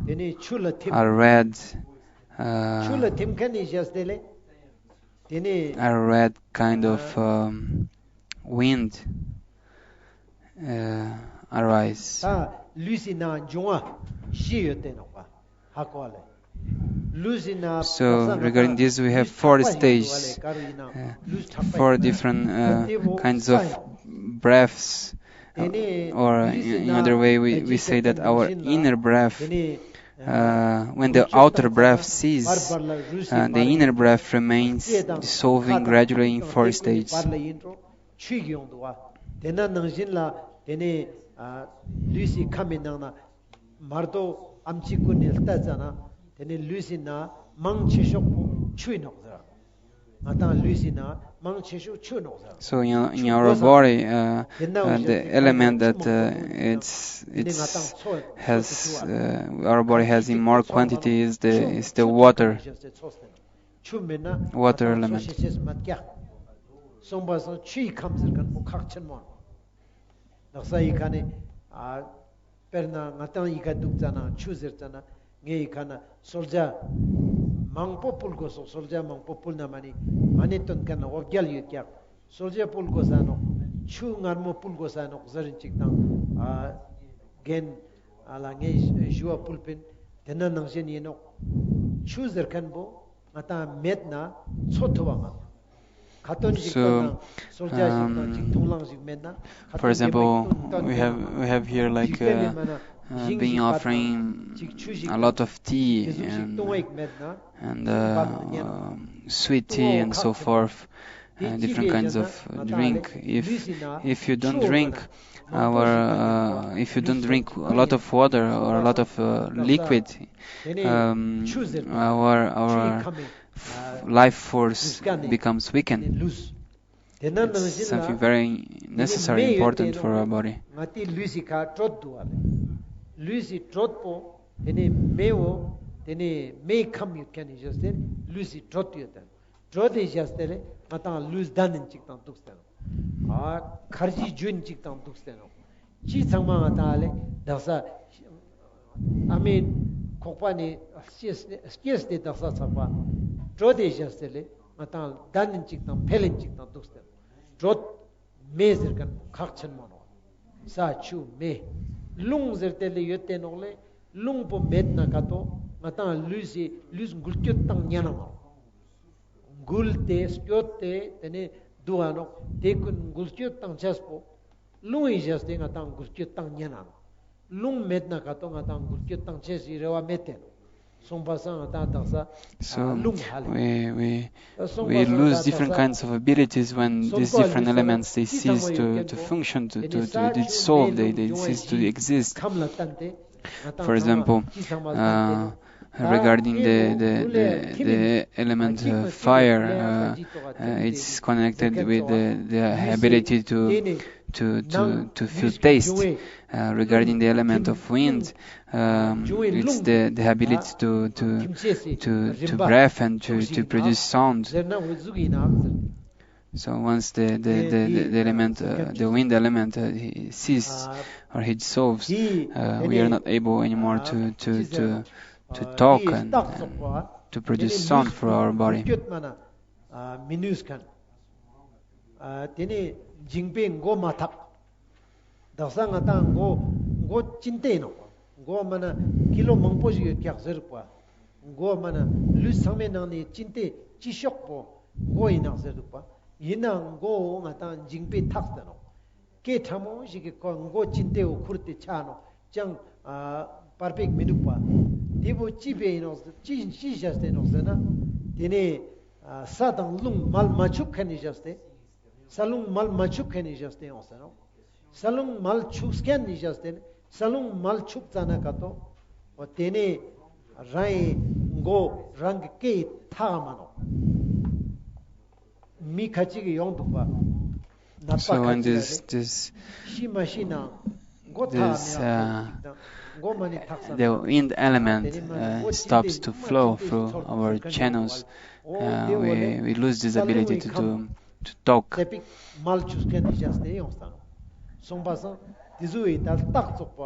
དེ་ནས་ཆུ་ལ་ཐིམ། A red, uh, ཆུ་ལ་ཐིམ་མཁན་ནི་བཞག་སྟེ་ལེ། དེ་ནས། A red kind of, um, wind, uh, arise. ད་ལུས་སི་ནང་འབྱུང་བ་བཞི་ཡོད་དེ་ནོག་པ། ཧ་གོ་ལེ། So, regarding this, we have four stages, uh, four different, uh, kinds of breaths, uh, or in, in other way, we, we say that our inner breath, uh, when the outer breath ceases, uh, the inner breath remains dissolving gradually in four stages. ཆུ་ཡི་ཡོང་འདུག་བ། དེ་ན་ནང་བཞིན་ལ་དེ་ནས་ཨ་ལུས་སི་ཁམས་མི་ནང་ན་མར་དོ་ཨམ་ཆི་ཀུན་ནས་ལྟ་ཙ་ན་དེ་ནས་ལུས་སི་ན་མང་ཆེ་ཤོས་པོ་ཆུ་ཡིན་ནོག་ཟེར། ང་དང་ལུས་སི་ན་མང་ཆེ་ཤོས་ཆུ་ཡིན་ནོག་ཟེར། So in, in our body, uh, uh, the element that uh, it's it's has uh, our body has in more quantity is the is the water. ཆུ་མེད་ན་ང་དང་ཚོ་ཤེས་ཤེས་མ་རྒྱག་སོང་པ་སང་ཆུ་ཡི་ཁམས་ཟེར་མཁན་པོ་ཁག་ཆེན་མོ། ནགས་ཡི་ཁ་ནས་ཨ་དཔེར་ན་ང་དང་ཡི་ཁ་འདུག་ཙ་ན་ཆུ་ཟེར་ཙ་ན་ངའི་ཡི་ཁ་ན་གསོལ་ཇ་མང་པོ་ཕུལ་དགོས་སོག་གསོལ་ཇ་མང་པོ་ཕུལ་ན་མ་ནི་མ་ཎི་འདོན་མཁན་ལ་འོ་བརྒྱལ་ཡོད་ཀྱག་གསོལ་ཇ་ཕུལ་དགོས་ས་ནོག་ཆུ་མངར་མོ་ཕུལ་དགོས་ས་ནོག་ཟེར་རིན་ཅིག་དང་ཨ་རྒན་ཨ་ལ་ངས་ཞུ་བ་ཕུལ་པིན། དེ་ན་ནང་བཞིན་ཡིན་ནོག་ཆུ་ཟེར་མཁན་པོ་ང་དང་མེད་ན་འཚོ་ཐུབ་བ་མ། ཁ་ཏོན་ཞིག་ཏོན་ན་གསོལ་ཇ་ཞིག་དང་ཅིག་འཐུང་ལང་ཞིག་མེད་ན་ཁ་ཏོན་ཞིག་མེད་ན་ཏོན་ཐུབ་བ་མ། For example, we have, we have here like uh, uh, been offering a lot of tea and, and uh, um, sweet tea and so forth. Uh, different kinds of uh, drink. If if you don't drink our uh, if you don't drink a lot of water or a lot of uh, liquid, um, our our f- life force becomes weakened. It's something very necessary, important for our body. ང་ཏི་ལུས་སི་ཁ་དྲོད་འདུག་བ་ལེ། ལུས་སི་དྲོད་པོ་དེ་ནས་མེའོ། དེ་ནས་མེའི་ཁམས་ཡོད་མཁན་ནི་བཞག་སྟེ་ལུས་སི་དྲོད་ཡོད་དེ། དྲོད་དེ་བཞག་སྟེ་ལེ་ང་དང་ལུས་ལྡན་ནི་ཅིག་དང་འདུག་སྟེ་ནོག་ཨ་ཁར་ཇི་ཇུན་ཅིག་དང་འདུག་སྟེ་ནོག་ཅི་ཚང་མ་ང་དང་ལེ་དག་ས་ཨ་མེ་ ཕོག་པ་ནེ་སྐྱེས་ཏེ་སྐྱེས་ཏེ་དག་ས་ཚག་པ་དྲོད་དེ་བཞག་སྟེ་ལེ་ང་ཏང་ལྡན་ནི་ཅིག་དང་འཕེལ་ནི་ཅིག་དང་འདུག་སྟེ་དྲོད། མེ་ཟེར་མཁན་ཁག་ཆེན་མོ་ནོག། ས་ཆུ་མེ། རླུང་ཟེར་ཏེ་ལེ་ཡོད་དེ་ནོག་ལེ། རླུང་པོ་མེད་ན་ག་ཏོ་ང་ཏང་ལུས་སི་ལུས་འགུལ་སྐྱོད་བཏང་ཉན་ན་མ་ནོག། འགུལ་ཏེ་སྐྱོད་དེ་དེ་ནེ་འདུག་ག་ནོག། དེ་ཀུན་འགུལ་སྐྱོད་བཏང་ཅེས་པོ་རླུང་ངི་བཞག་སྟེ་ང་ཏང་འགུལ་སྐྱོད་བཏང་ཉན་ན་ནོག། རླུང་མེད་ན་ག་ཏོ་ང་ཏང་འགུལ་སྐྱོད་བཏང་ཅེས་སི་རེ་བ་མེད་དེ་ནོག། སོང་པ་སང་ང་ཏང་དག་ས་So རླུང་ཧ་ལེ། we, we, we lose different kinds of abilities when these different elements, they cease to, to function, to, to, to dissolve, they, they cease to exist. For example, uh, regarding the, the, the, the element uh, fire, uh, uh, it's connected with the, the ability to, to, to, to feel taste. Uh, regarding the element of wind, um, it's the, the ability to, to, to, to breath and to, to produce sound. So once the, the, the, the, the element, uh, the wind element, uh, he ceases or he dissolves, uh, we are not able anymore to, to, to, to talk and, and to produce sound for our body. ཨ་མི་ནུས་མཁན། ཨ་དེ་ནེ་མཇིང་པའི་མགོ་མ་ཐག། དག་ས་ང་ཏང་མགོ་མགོ་ཅི་ཏེ་ནོག། མགོ་མ་ན་ཀི་ལོ་མང་པོ་ཞིག་ཡོད་ཀྱག་ཟེར་པ། མགོ་མ་ན་ལུས་ཚང་མའི་ནང་ནེ་ཅི་ཏེ་ཅི་ཤོག་པོ་མགོ་ཡིན་ནོག་ཟེར་འདུག་པ། ཡིན་ནའང་མགོ་ང་ཏང་མཇིང་པའི་ཐག་ཟེར་ནོག། སྐད་ཕྲ་མོ་ཞིག་གི་ཁོ་མགོ་ཅི་ཏེ་བོ་ཁུར་ཏེ་ཆ་ནོག་ཅང་ཨ་པར་ཕེག་མི་འདུག་པ། དེ་བོ་ཅི་ཕི་ཡིན་ནོག་ཅི་ཅི་བཞག་སྟེ་ནོག་ཟེར་ན། དེ་ནེ་ཨ་ས་དང་རླུང་མལ་མ་ཆུག་མཁན་ནི་བཞག་སྟེ། ས་རླུང་མལ་མ་ཆུག་མཁན་ནི་བཞག་སྟེ་ཡོང་ཟེར་ནོག། ས་རླུང་མལ་ཆུག་མཁན་ནི་བཞག་སྟེ་ནི་ས་རླུང་མལ་ཆུག་ཙ་ན་ག་ཏོ། འོ་དེ་ནེ་རང་ངི་མགོ་རང་གི་སྐེ་ཡི་ཐག་མ་ནོག། མི་ཁ་ཅིག་གི་ཡོང་འདུག་པ། ནད་པ་So ཁ་when ཅིག་this, ཡ་རེ། This, ཤི་མ་ཤི་ན་མགོ་ཐག་this, མི་ཡ་uh, ཅིག་དང་མགོ་མ་ནི་ཐག་ས། The wind element, uh, stops to flow through our channels. Uh, we, we lose this ability to, to, to talk. ཙེ་པིག་མལ་ཆུག་མཁན་ནི་བཞག་སྟེ་ཡོང་སྟངས། སོང་པ་སང་དེ་ཟུག་ཡི་ད་རྟགས་ཙོགས་པ་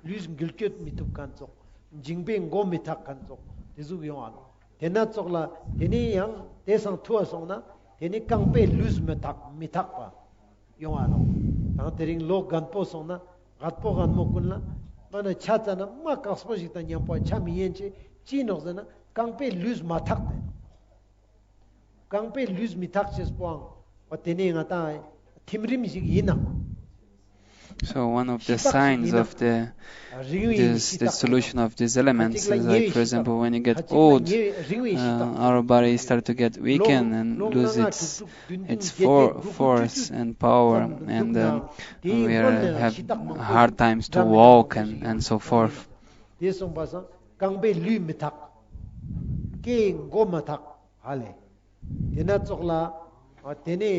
ལུས་འགུལ་སྐྱོད་མི་ཐུབ་མཁན་ཙོགས། མཇིང་པའི་མགོ་མི་ཐག་མཁན་ཙོགས་དེ་ཟུག་ཡོང་ང་ནོག། དེ་ན་ཙོགས་ལ་དེ་ནེ་ཡང་དེ་སང་ཐུ་བ་སོང་ན་དེ་ནེ་རྐང་པའི་ལུས་མི་ཐག་མི་ཐག་པ་ཡོང་ང་ནོག། དང་དེ་རིང་ལོ་རྒན་པོ་སོང་ན་རྒད་པོ་རྒན་མོ་ཀུན་ལ་མ་ན་ཆ་ཙ་ན་མ་དཀགས་པོ་ཞིག་དང་མཉམ་པོ་ཆ་མི་ཉན་ཅེས་ཅི་ནོག་ཟེར་ན་རྐང་པའི་ལུས་མ་ཐག་དེ་ནོག། རྐང་པའི་ལུས་མི་ཐག་ཅེས་པོའང་འོ་དེ་ནེ་ང་ཏང་ཐིམ་རིམ་ཞིག་ཡིན་ནོག། So one of the signs of the, this, the solution of these elements is like, for example, when you get old, uh, our body start to get weakened and lose its, its for, force and power, and um, we are, have hard times to walk and, and so forth. དེ་སོང་པ་སང་རྐང་པའི་ལུས་མི་ཐག། སྐེའི་མགོ་མ་ཐག་ཧ་ལེ། དེ་ན་ཙོགས་ལ་ཨ་དེ་ནེ་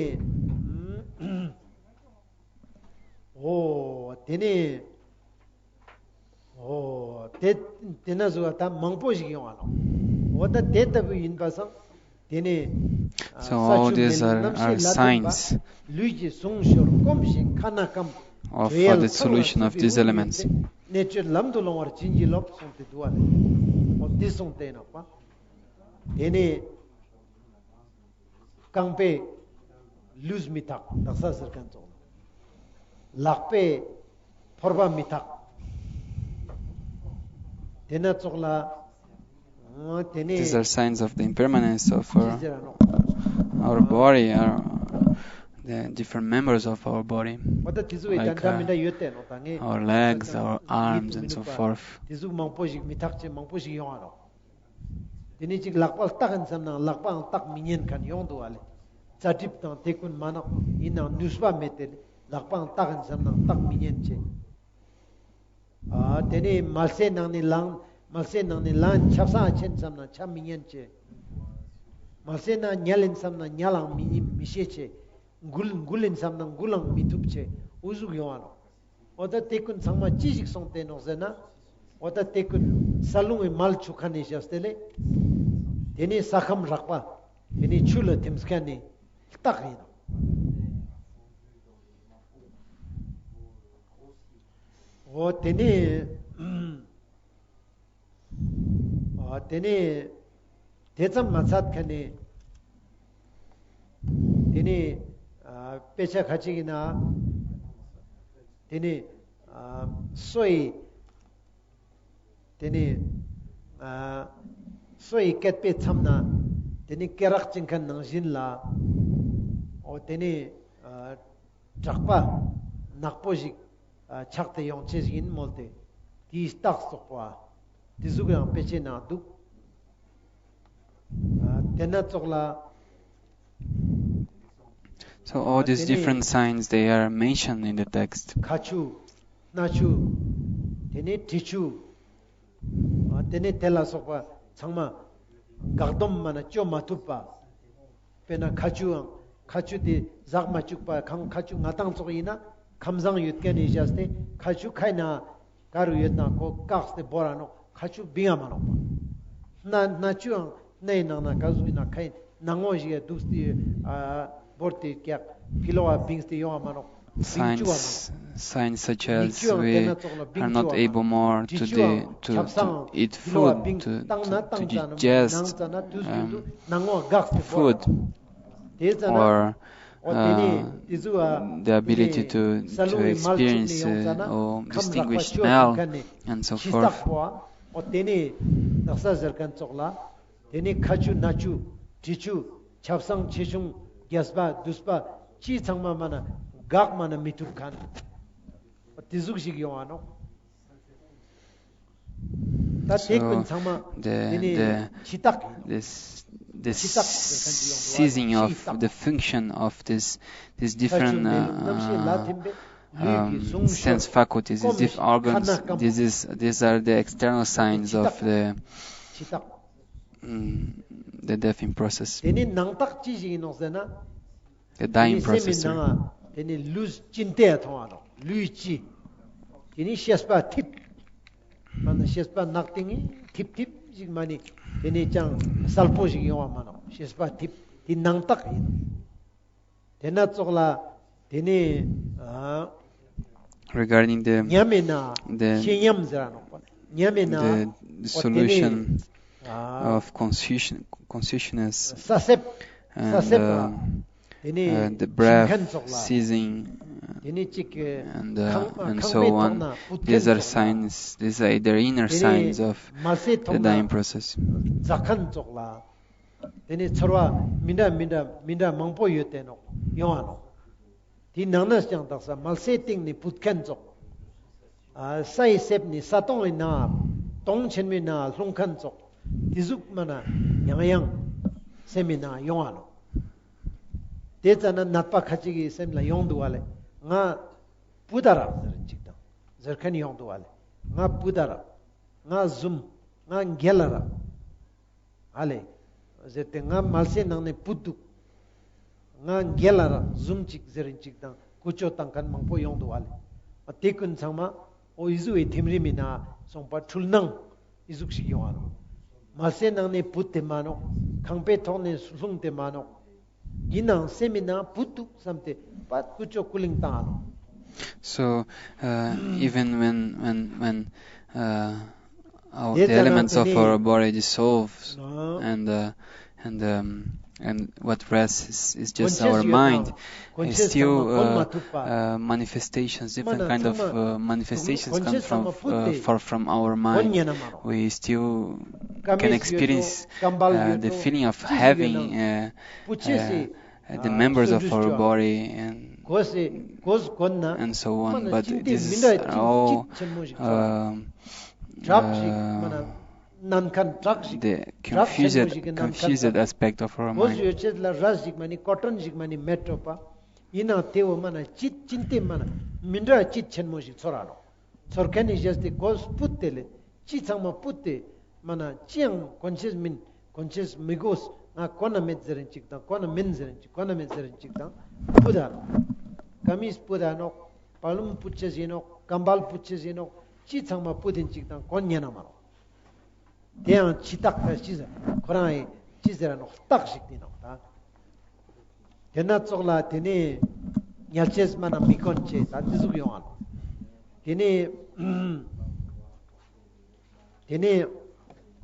འོ་དེ་ནེ་འོ་དེ་དེ་ན་ཟུག་ད་མང་པོ་ཞིག་ཡོང་ང་ནོག། འོ་ད་དེ་ལྟ་བུ་ཡིན་པ་སང་དེ་ནེ་So all these are, are signs ལུས་ཀྱི་ཟུངས་ཤོར་སྐོམ་ཞིང་ཁ་ན་སྐམ། Of, uh, the solution of these elements. གནས་བཅུ་ལམ་དུ་སློང་བར་བྱིན་གྱིས་རློབས་གསུངས་ཏེ་འདུག་པ་ལེ། འོ་དེ་གསུངས་ཏེ་ནོག་པ། དེ་ནེ་རྐང་པའི་ལུས་མི་ཐག་དག་ས་ཟེར་མཁན་ཙོགས། ལག་པའི་ཕོར་པ་མི་ཐག། དེ་ན་ཙོགས་ལ་འོ་དེ་ནེ་These are signs of the impermanence of our, our body, our, the different members of our body, འོ་ད་དེ་ཟུག་གི་like, འདྲ་མི་འདྲ་ཡོད་དེ་ནོག་ད་ངས། Our legs, our arms, and so forth. དེ་ཟུག་མང་པོ་ཞིག་མི་ཐག་ཅེས་མང་པོ་ཞིག་ཡོང་ང་ནོག། དེ་ནེ་ཅིག་ལག་པ་བཏགས་ཡིན་བསམ་ན་ལག་པའང་བཏགས་མི་ཉན་མཁན་ཡོང་འདུག་པ་ལེ། རྩ་གྲིབ་དང་དེ་ཀུན་མ་ནོག། ཡིན་ནའང་ནུས་པ་མེད་དེ་ལག་པའང་བཏགས་ཡིན་བསམ་ན་བཏགས་མི་ཉན་ཅེས། ཨ་དེ་ནེ་མལ་སའི་ནང་ནེ་ལངས་མལ་སའི་ནང་ནེ་ལངས་ཆབ་གསང་ཆེན་བསམ་ན་ཆ་མི་ཉན་ཅེས། མལ་སའི་ནང་ཉལ་ཡིན་བསམ་ན་ཉལ་ལའང་མི་ཉན་མི་ཤེས་ཅེས། འགུལ་འགུལ་ཡིན་བསམ་ན་འགུལ་ལའང་མི་ཐུབ་ཅེས་འུ་ཟུག་ཡོང་ང་ནོག། འོ་ད་དེ་ཀུན་ཚང་མ་ཅི་ཞིག་སོང་སྟེ་ནོག་ཟེར་ན། འོ་ད་དེ་ཀུན་ས་རླུང་གི་མལ་ཆུག་མཁན་ནི་བཞག་སྟེ་ལེ། དེ་ནེ་ས་ཁམས་རགས་པ། དེ་ནེ་ཆུ་ལ་ཐིམ་མཁན་ནི་རྟགས་ཡིན་ནོག། འོ་དེ་ནེ་ ཨ་དེ་ནས་དེ་ཙམ་མ་ཚད་ཁ་ནས་དེ་ནས་ཨ་དཔེ་ཆ་ཁ་ཅིག་ཡིན་ན་དེ་ནས་ཨ་སོ་ཡི་དེ་ནས་ཨ་སོ་ཡི་སྐད་པའི་མཚམས་ན་དེ་ནས་སྐེ་རགས་ཅན་ཁན་ནང་བཞིན་ལ་འོ་དེ་ནས་ཨ་གྲགས་པ་ནག་པོ་ཞིག་ཨ་ཆགས་ཏེ་ཡོང་ཅེས་ཡིན་མོལ་ཏེ་དེའི་རྟགས་སོགས་པ་དེ་ཟུག་ཡང་དཔེ་ཆའི་ནང་འདུག་ཨ་དེ་ན་ཙོགས་ལ། So all these different signs, they are mentioned in the text. ཁ་ཆུ། སྣ་ཆུ། དེ་ནས་དྲི་ཆུ། ཨ་དེ་ནས་དེ་ལ་སོགས་པ་ཚང་མ་འགག་སྡོམ་མ་ན་བཅོ་མ་ཐུབ་པ། དཔེར་ན་ཁ་ཆུའང་ཁ་ཆུ་དེ་ཟག་མ་བཅུག་པ་གང་ཁ་ཆུ་ང་ཏང་ཙོགས་ཡིན་ན་ཁམས་བཟང་ཡོད་མཁན་ནི་བཞག་སྟེ་ཁ་ཆུ་ཁའི་ན་ག་རུ་ཡོད་ན་ཁོ་བཀག་སྟེ་བོར་ར་ནོག་ཁ་ཆུ་བིང་ཡ་མ་ནོག་པ། སྣ་སྣ་ཆུའང་སྣའི་ནང་ན་ག་ཟུག་ཡིན་ན་ཁའི་ནང་ངོ་ཞིག་ཡ་དུག་སྟེ་ཨ་བོར་ཏེ་ཀྱག་ཕི་ལོག་ག་བིང་སྟེ་ཡོང་བ་མ་ནོག་བིང་བཅུག་བ་མ་ནོག Signs, signs such as we are not able more to, the, to, to eat food, to, to, to digest um, food, or uh, the ability to, to experience uh, or distinguish smell, and so forth. འོ་དེ་ནས་དག་ས་ཟེར་མཁན་ཙོགས་ལ། དེ་ནས་ཁ་ཆུ་སྣ་ཆུ་དྲི་ཆུ་ཆབ་གསང་ཆེ་ཆུང་རྒྱས་པ་བསྡུས་པ་ཅི་ཚང་མ་མ་ན་འགག་མ་ན་མི་ཐུབ་མཁན། དེ་ཟུག་ཞིག་ཡོང་བ་ནོག་ད་དེ་ཀུན་ཚང་མ་དེ་ནས་ཕྱི་རྟགས་ཡིན་ནོག་ཕྱི་རྟགས་ཟེར་མཁན་ཅིག་ཡོང་འདུག་Seizing of the function of this, these different uh, um, sense faculties, these different organs. This is, these are the external signs of the, ཕྱི་རྟགས། ཨུམ། The death in process. དེ་ནས་ནང་རྟགས་ཅི་ཞིག་ཡིན་ནོག་ཟེར་ན། The dying process. དེ་ནས་སེམས་ནང་དེ་ནས་ལུས་ཅི་ཏེ་མཐོང་བ་ནོག་ལུས་ཅི། དེ་ནས་ཤེས་པ་ཐིབས། མ་ན་ཤེས་པ་ནག་ཏིང་ངེ་ཐིབས་ཐིབས་ཞིག་མ་ནི་དེ་ནས་ཅང་གསལ་པོ་ཞིག་ཡོང་བ་མ་ནོག་ཤེས་པ་ཐིབས། དེ་ནང་རྟགས་ཡིན། དེ་ན་ཙོགས་ལ་དེ་ནས་ཨ་Regarding the, ཉམས་ཡིན་ན་the, ཤེས་ཉམས་ཟེར་ར་ནོག་པ། ཉམས་ཡིན་ན་the, the འོ་དེ་ནས solution ཨ་of conscious- consciousness ས་སེབ། ས་and སེབ་uh, ཨ་དེ་ནས uh, the ཞིང་ཁན་breath ཙོགས་ལ། ceasing དེ་ནས་ཅིག་and uh, ཁང་and ཁང་པའི་so ཐོག་on. ན་བུད་These ཁན are ཙོགས་ལ། signs. These are the inner དེ་signs ནས་of མལ་སའི the ཐོག dying ན་process. འཛག་ཁན་ཙོགས་ལ། དེ་ནས་ཚོར་བ་མི་འདྲ་མི་འདྲ་མི་འདྲ་མང་པོ་ཡོད་དེ་ནོག་ཡོང་བ་ནོག་དེའི་ནང་ནས་ཀྱང་དག་ས་མལ་སའི་སྟེང་ནས་བུད་ཁན་ཙོགས། ཨ་སའི་སེབ་ནས་ས་དོང་ཡིན་ན་དོང་ཆེན་མོའི་ནང་ལྷུང་ཁན་ཙོགས། དེ་ཟུག་མ་ན་ཡང་ཡང་སེམས་མི་ནང་ཡོང་བ་ནོག་དེ་ཙ་ན་ནད་པ་ཁ་ཅིག་གི་སེམས་ལ་ཡོང་འདུག་བ་ལེ། ང་བུད་ད་རག་ཟེར་ཅིག་དང་ཟེར་ཁན་ཡོང་འདུག་བ་ལེ། ང་བུད་ད་རག་ང་ཟུམ། ང་འགྱེལ་ལ་རག་ཨ་ལེ། ཟེར་ཏེ་ང་མལ་སའི་ནང་ནས་བུད་འདུག་ང་འགྱེལ་ལ་རག་ཟུམ་ཅིག་ཟེར་རིན་ཅིག་དང་ཀུ་ཅོ་བཏང་མཁན་མང་པོ་ཡོང་འདུག་ཨ་ལེ། དེ་ཀུན་ཚང་མ་འོ་ཨི་ཟུག་གི་ཐིམ་རིམ་མི་ནང་སོང་པ་འཁྲུལ་སྣང་ཨི་ཟུག་ཞིག་ཡོང་ཨ་ནོག་མལ་སའི་ནང་ནས་བུད་དེ་མ་ནོག་ཁང་པའི་ཐོག་ནས་ལྷུང་དེ་མ་ནོག་ཡིན་ནའང་སེམས་མི་ནང་བུད་འདུག་བསམ་སྟེ་པད་ཀུ་ཅོ་ཀུ་ལིང་བཏང་ཨ་ནོག So uh, even when when when uh, our, the elements of our body dissolves, and uh, and um, and what rests is, is just our mind. Is still uh, uh, manifestations, different kind of uh, manifestations come from uh, far from our mind. We still can experience uh, the feeling of having uh, uh, uh, the members of our body and and so on. But this is all um, uh, the confused, confused aspect of our mind. ཡིན་ནའང་དེ་བོ་མ་ན་ཅི་ཅི་ཏེ་མ་ན་མི་འདྲ་ཅི་ཆེན་མོ་ཞིག་ཚོར་ར་ནོག་ཚོར་མཁན་ནི་བཞག་སྟེ་གོས་སྤུད་དེ་ལེ། ཅི་ཚང་མ་སྤུད་དེ་མ་ན་ཅི་ཡང་གོན་ཆེས་མིན། གོན་ཆེས་མི་གོས། ང་གོན་ན་མེད་ཟེར་རིན་ཅིག་དང་གོན་ན་མིན་ཟེར་རིན་ཅིག་གོན་ན་མེད་ཟེར་རིན་ཅིག་དང་སྤུད་ད་ནོག་ཀ་མིས་སྤུད་ད་ནོག་པ་ལུམ་སྤུད་ཆེས་ཡིན་ནོག་ཀམ་བལ་སྤུད་ཆེས་ཡིན་ནོག་ཅི་ཚང་མ་སྤུད་དེན་ཅིག་དང་གོན་ཉན་ན་མ་ནོག་དེ་ཡང་ཕྱི་རྟགས་ཀ་ཅི་ཟེར་ཁོ་རང་ཡི་ཅི་ཟེར་ནོག་རྟགས་ཤིག་དེ་ནོག་ད། དེ་ན་ཙོགས་ལ་དེ་ནས་ཉལ་ཆས་མ་ན་མི་གོན་ཆེས་ད་དེ་ཟུག་ཡོང་ཨ་ནོག་དེ་ནས་དེ་ནས་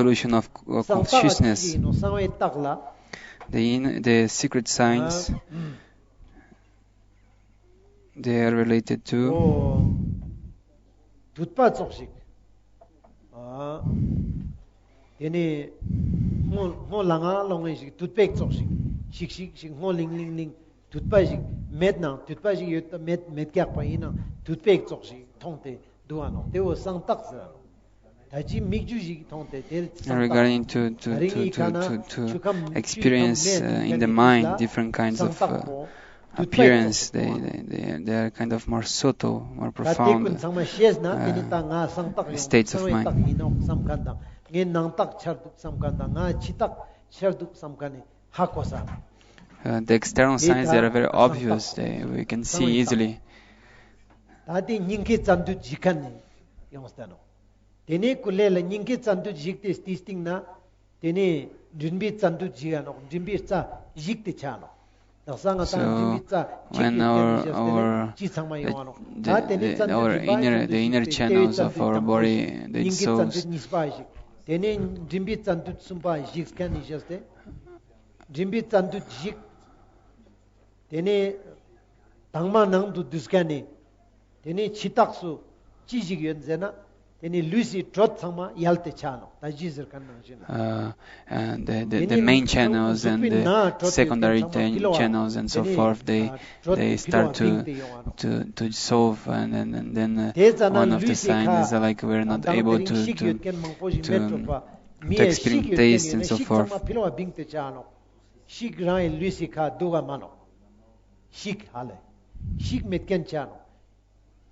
solution of uh, consciousness. ཡིན་ནོག་གསང་བའི་རྟགས་ལ། The, in, the secret signs, they are related to ཨོ། དུད་པ་ཙོགས་ཤིག་ཨ། དེ་ནས་སྔོ་སྔོ་ལང་ང་ལོང་ངེ་ཞིག་དུད་པ་ཙོགས་ཤིག་ཤིག་ཤིག་ཤིག་སྔོ་ལིང་ལིང་ལིང་དུད་པ་ཞིག་མེད་ནང་དུད་པ་ཞིག་ཡོད་མེད་མེད་ཀྱག་པ་ཡིན་ནང་དུད་པ་ཙོགས་ཤིག་མཐོང་སྟེ་འདུག་ཨ་ནོག་དེ་བོ་གསང་རྟགས་ཟེར་ར་ནོག་ད་ཅི་མིག་ཆུ་ཞིག་མཐོང་སྟེ་དེ་གསང་རྟགས། Regarding to, to, ད་རིང་ངི་ཁ་ན་ཆུ་ཁམ་ཆུ་ཁམ་མེད་ཀྱག་པ་ལ་གསང་རྟགས་པོ། དུད་པ་ཙོགས་ཤིག་མཐོང་། They, they, they are kind of more subtle, more ད་དེ་ཀུན་ཚང་མ་ཤེས་ན་དེ་ནི་ད་ང་གསང་རྟགས་ཡིན་ནོག་གསང་བའི་རྟགས་ཡིན་ནོག་བསམ་མཁན་དང་ངའི་ནང་རྟགས་འཆར་འདུག་བསམ་མཁན་དང་ང་ཕྱི་རྟགས་འཆར་འདུག་བསམ་མཁན་ནི་ཧ་གོ་ས། Uh, the external signs that are very obvious, they, we can see easily. ད་དེ་སྙིང་གའི་རྩ་མདུད་ཞིག་མཁན་ནི་ཡོང་སྟེ་ནོག་དེ་ནས་ཀུན་ལས་ལ་སྙིང་གའི་རྩ་མདུད་ཞིག་སྟེ་དེའི་སྟེང་ན། དེ་ནས་མགྲིན་པའི་རྩ་མདུད་ཞིག་ཡ་ནོག་མགྲིན་པའི་རྩ་ཞིག་སྟེ་ཆ་ནོག་དག་ས་ང་དང་མགྲིན་པའི་རྩ་གཅིག་གི་སྟེང་ནས་བཞག་སྟེ་ནི་ཅི་ཚང་མ་ཡོང་བ་ནོག། ད་དེ་ནས་རྩ་མདུད་རིམ་པ་བཞིན་དུ་ཞིག་སྟེ་ལྟེ་བའི་རྩ་མདུད་དང་པོ་ཞིག། སྙིང་གི་རྩ་མདུད་གཉིས་པ་ཞིག། དེ་ནས་མགྲིན་པའི་རྩ་མདུད་གསུམ་པ་ཞིག་ཁན་ནི་བཞག་སྟེ། མགྲིན་པའི་རྩ་མདུད་ཞིག། དེ་ནས་དྭངས་མ་ནང་དུ་བསྡུས་ཁན་ནི། དེ་ནས་ཕྱི་རྟགས་སུ་ཅི་ཞིག་ཡོད་ཟེར་ན། དེ་ནས་ལུས་སི་དྲོད་ཚང་མ་ཡལ་ཏེ་ཆ་ནོག། ད་ཅི་ཟེར་ཁན་ནང་བཞིན། Uh, uh, the, the, the main channels and the secondary ten- channels and so forth, they they start to to to dissolve, and then and then uh, one of the signs is uh, like we're not able to to to to experience taste and so forth. ཤིག་རང་ཡི་ལུས་སི་ཁ་དུག་ག་མ་ནོག། ཤིག་ཧ་ལེ། ཤིག་མེད་ཁན་ཆ་ནོག།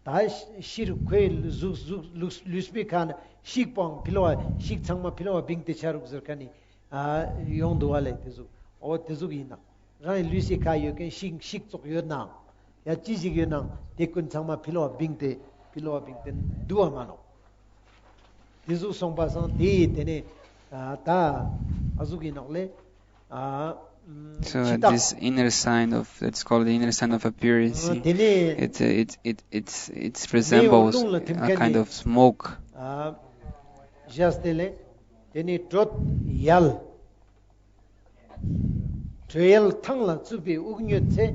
ད་ཤི་རུ་ཁོའི་གཟུགས་གཟུགས་ལུས་ལུས་པའི་ཁ་ནས་ཤིག་པོའང་ཕི་ལོ་བ་ཤིག་ཚང་མ་ཕི་ལོ་བ་བིང་སྟེ་ཆ་རུག་ཟེར་ཁན་ནི་ཨ་ཡོང་དུག་པ་ལེ། དེ་ཟུག་འོ་དེ་ཟུག་ཡིན་ན་རང་ཡི་ལུས་སི་ཁ་ཡོད་ཁན་ཤིག་ཤིག་ཙོགས་ཡོད་ནའང་ཡ་ཅི་ཞིག་ཡོད་ནའང་དེ་ཀུན་ཚང་མ་ཕི་ལོ་བ་བིང་སྟེ་ཕི་ལོ་བ་བིང་སྟེ་དུག་པ་མ་ནོག། དེ་ཟུག་སོང་པ་སང་དེ་ཡི་དེ་ནས་ཨ་ད་ཨ་ཟུག་ཡིན་ནོག་ལེ། ཨ་ཨམ། So ཕྱི་རྟགས། This inner sign of, it's called the inner sign of appearance. ཨ་དེ་ནས། It uh, it it it's it resembles a kind of smoke. ཨ་བཞག་སྟེ་ལེ། དེ་ནས་དྲོད་ཡལ། དྲོད་ཡལ་ཐང་ལ་རྩུབ་པའི་དབུགས་ཉུལ་ཚེ།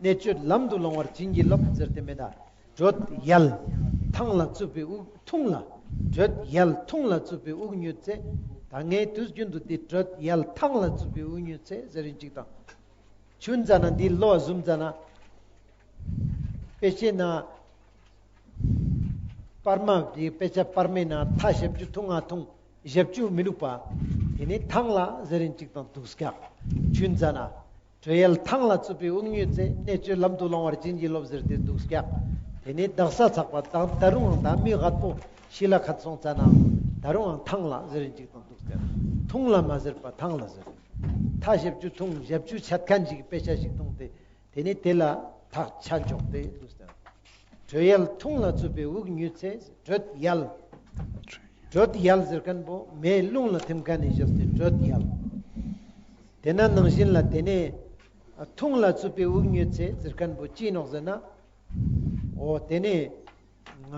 གནད་གཅོད་ལམ་དུ་ལོང་བར་བྱིན་གྱིས་རློབས་ཟེར་ཏེ་མེད་ད། དྲོད་ཡལ་ཐང་ལ་རྩུབ་པའི་དབུགས་ཐུང་ལ། དྲོད་ཡལ་ཐུང་ལ་རྩུབ་པའི་དབུགས་ཉུལ་ཚེ། ད་ངས་དུས་རྒྱུན་དུ་འདི་དྲོད་ཡལ་ཐང་ལ་རྩུབ་པའི་དབུགས་ཉུལ་ཚེ་ཟེར་རིན་ཅིག་དང་། ཆུན་ཙ་ན་འདི་ལོ་བཟུམ་ཙ་ན། དཔེ་ཆའི་ནང་པར་མ་གི་དཔེ་ཆ་པར་མའི་ནང་ཐ་ཞབས་ཀྱུ་ཐུང་ང་ཐུང་ཞབས་ཀྱུ་མི་ལུག་པ། དེ་ནི་ཐང་ལ་ཟེར་རིན་ཅིག་དང་དུག་སྐྱག། ཆུན་ཙ་ན། དྲོད་ཡལ་ཐང་ལ་རྩུབ་པའི་དབུགས་ཉུལ་ཚེ། གནད་གཅོད་ལམ་དུ་ལོང་བར་བྱིན་གྱིས་རློབས་ཟེར་ཏེ་དུག་སྐྱག། དེ་ནི་དག་ས་ཚག་པ་དང་ད་རུང་ཡང་ད་མི་རྒད་པོ་ཤི་ལ་ཁད་སོང་ཙ་ན་ད་རུང་ཡང་ཐང་ལ་ཟེར་རིན་ཅིག་དང་དུག་སྐྱག། ཐུང་ལ་མ་ཟེར་པ་ཐང་ལ་ཟེར། ཐ་ཞབས་ཀྱུ་ཐུང་ཞབས་ཀྱུ་ཆད་ཁན་ཅིག་གི་དཔེ་ཆ་ཞིག་ཐུང་སྟེ། དེ་ནི་དེ་ལ་ཐག་ཆད་འཇོག་སྟེ་དུག་སྟེ། དྲོད་ཡལ་ཐུང་ལ་རྩུབ་པའི་དབུགས་ཉུལ་ཚེ། དྲོད་ཡལ། དྲོད་ཡལ་ཟེར་ཁན་པོ་མེ་རླུང་ལ་ཐིམ་ཁན་ནི་བཞག་སྟེ་དྲོད་ཡལ། དེ་ན་ནང་བཞིན་ལ་དེ་ནས་ཐུང་ལ་རྩུབ་པའི་དབུགས་ཉུལ་ཚེ་ཟེར་ཁན་པོ་ཅི་ནོག་ཟེར་ན། འོ་དེ་ནས་ང་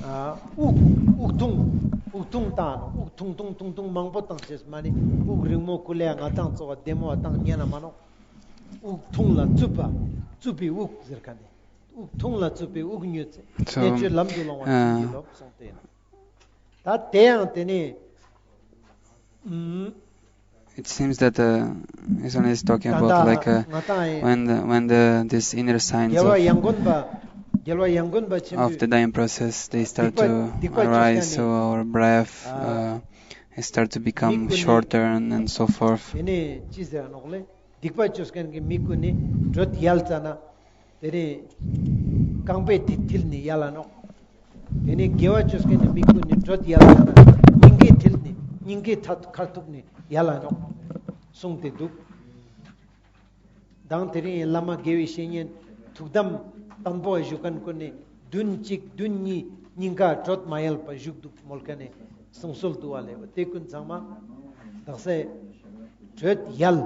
ཨ་དབུགས་དབུགས་ཐུང་དབུགས་ཐུང་བཏང་ནོག། དབུགས་ཐུང་ཐུང་ཐུང་ཐུང་མང་པོ་བཏང་ཤེས་མ་ནི་དབུགས་རིང་མོ་ཀུ་ལེ་ང་དང་ཙོགས་བདེ་མོ་བ་བཏང་ཉན་ན་མ་ནོག། དབུགས་ཐུང་ལ་རྩུབ་པ་རྩུབ་པའི་དབུགས་ཟེར་ཁན་ནི། དབུགས་ཐུང་ལ་རྩུབ་པའི་དབུགས་ཉུལ་ཚེ། So གནད་གཅོད་ལམ་དུ་ལོང་བར་བྱིན་གྱིས་རློབས་གསུངས་ཏེ་ཡིན། ད་དེ་ཡང་དེ་ནས་ཨུམ། It seems that uh, Islam is talking about like uh, when the, when the this inner signs of, of the dying process, they start to arise, so our breath uh, start to become shorter and, and so forth. དེ་ནས་ཅི་ཟེར་ནོག་ལེ། སྡིག་པ་ཅོ་ཁན་གྱི་མི་ཀུན་ནི་དྲོད་ཡལ་ཙ་ན། དེ་ནས་རྐང་པའི་མཐིལ་ནི་ཡལ་ལ་ནོག། དེ་ནས་དགེ་བ་ཅོ་ཁན་ནི་མི་ཀུན་ནི་དྲོད་ཡལ་ཙ་ན་སྙིང་གའི་མཐིལ་ནི་སྙིང་གའི་ཐ་ཁ་ཐུག་ནི་ཡལ་ལ་ནོག་གསུངས་ཏེ་དུག། མདང་དེ་རིང་བླ་མ་དགེ་བའི་བཤེས་གཉེན་ཐུགས་དམ་དང་པོ་བཞུགས་ཁན་ཀུན་ནི་བདུན་གཅིག་བདུན་གཉིས་སྙིང་ག་དྲོད་མ་ཡལ་བ་བཞུགས་དུག་མོལ་ཁན་ནི་གསུང་སྲོལ་དུག་པ་ལེ། དེ་ཀུན་ཚང་མ་དག་ས་དྲོད་ཡལ་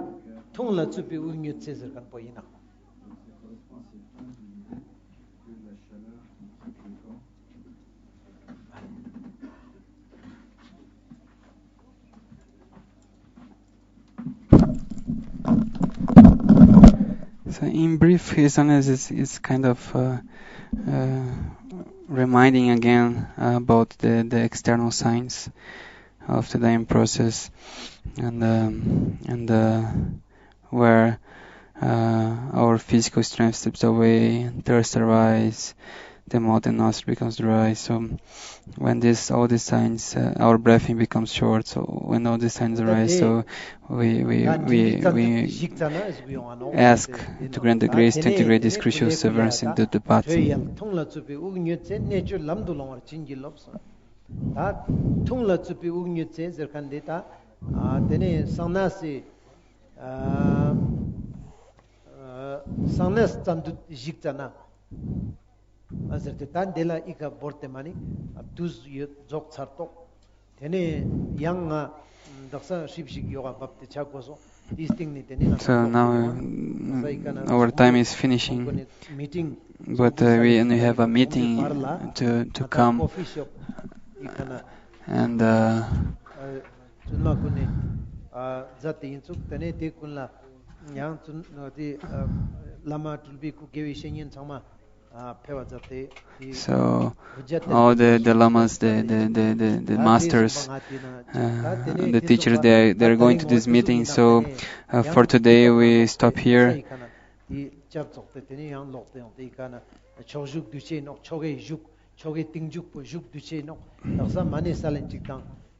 ཐུང་ལ་རྩུབ་པའི་དབུགས་ཉུལ་ཚེ་ཟེར་ཁན་པོ་ཡིན་ན། So in brief, Islam is, is, is kind of uh, uh, reminding again about the, the external signs of the dying process and um, and uh, where uh, our physical strength slips away, thirst arise, the mouth and nostril becomes dry. So when this all these signs, uh, our breathing becomes short. So when all these signs arise, so we we we we ask to grant the grace to integrate this crucial severance into the path. ཐུང་ལ་རྩུབ་པའི་དབུགས་ཉུལ་ཚེ་གནད་གཅོད་ལམ་དུ་ལོང་བར་བྱིན་གྱིས་རློབས། ད་ཐུང་ལ་རྩུབ་པའི་དབུགས་ཉུལ་ཚེ་ཟེར་ཁན་འདི་ད་ཨ་དེ་ནས་གསང་གནས་སི་ཨ་གསང་གནས་རྩ་མདུད་ཞིག་ཙ་ན་ཨ་ཟེར་ཏེ་ད་འདི་ལ་ཨི་ཁ་བོར་ཏེ་མ་ནི་དུས་ཡོད་རྫོགས་ཚར་ཏོག། དེ་ནས་ཡང་ང་དག་ས་ཧྲིབ་ཞིག་ཡོག་ག་བབས་ཏེ་ཆ་དགོས་སོང་ So now, uh, our time is finishing, but, uh, we, and we have a meeting to, to come. And, uh, so all the, the lamas, the, the, the, the, the masters, uh, and the teachers, they, they're going to this meeting. So, uh, for today, we stop here.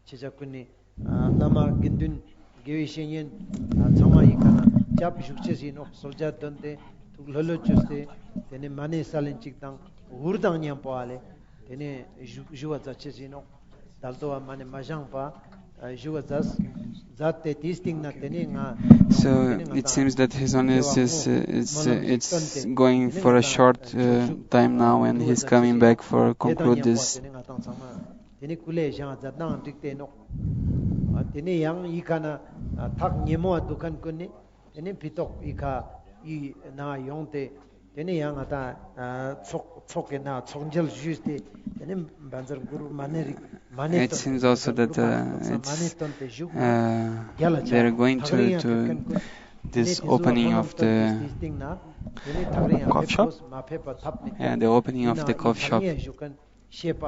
ཆེ་ཆ་ཀུན་ནི་ཨ་བླ་མ་དགེ་འདུན་དགེ་བའི་བཤེས་གཉེན་ཨ་ཚང་མ་ཡི་ཀ་ན་སྐྱབས་བཞུགས་ཅེས་ཡིན་ནོག། གསོལ་ཇ་འདོན་ཏེ་ཐུགས་ལྷོད་ལྷོད་བཅོས་ཏེ་དེ་ནས་མ་ཎི་ས་ལན་གཅིག་དང་འུར་དང་མཉམ་པོ་ཨ་ལེ་དེ་ནས་བཞུགས་བཞུགས་པ་མཛད་ཅེས་ཡིན་ནོག། ད་ལྟོ་བ་མ་ཎི་མ་བཞེངས་པ་ཨ་བཞུགས་པ་མཛད་མཛད་དེ་དེའི་སྟེང་ན་དེ་ནས་ང་So it seems that His Holiness is, uh, it's, uh, it's going for a short, uh, time now, and he's coming back for conclude this. དེ་ནས་སྐུ་ལས་བཞེངས་མཛད་ནའང་འགྲིག་སྟེ་ནོག། ཨ་དེ་ནས་ཡང་ཡི་ཀ་ན་ཨ་ཐག་ཉེ་མོ་བ་འདུག་མཁན་ཀུན་ནི་དེ་ནས་ཕི་ཏོག་ཡི་ཀ་ཡི་ན་ཡོང་སྟེ་དེ་ནས་ཡང་ང་དང་ཨ་ཚོགས་ཚོགས་ཀྱི་ན་ཚོགས་མཇལ་ཞུས་ཏེ་དེ་ནས་བཛྲ་གུ་རུ་མ་ཎི་རིགས་མ་ཎི་It seems also that, uh, it's, uh, they're going to, to this opening of the coffee shop. Yeah, the opening of the coffee shop. ཤེས་པ་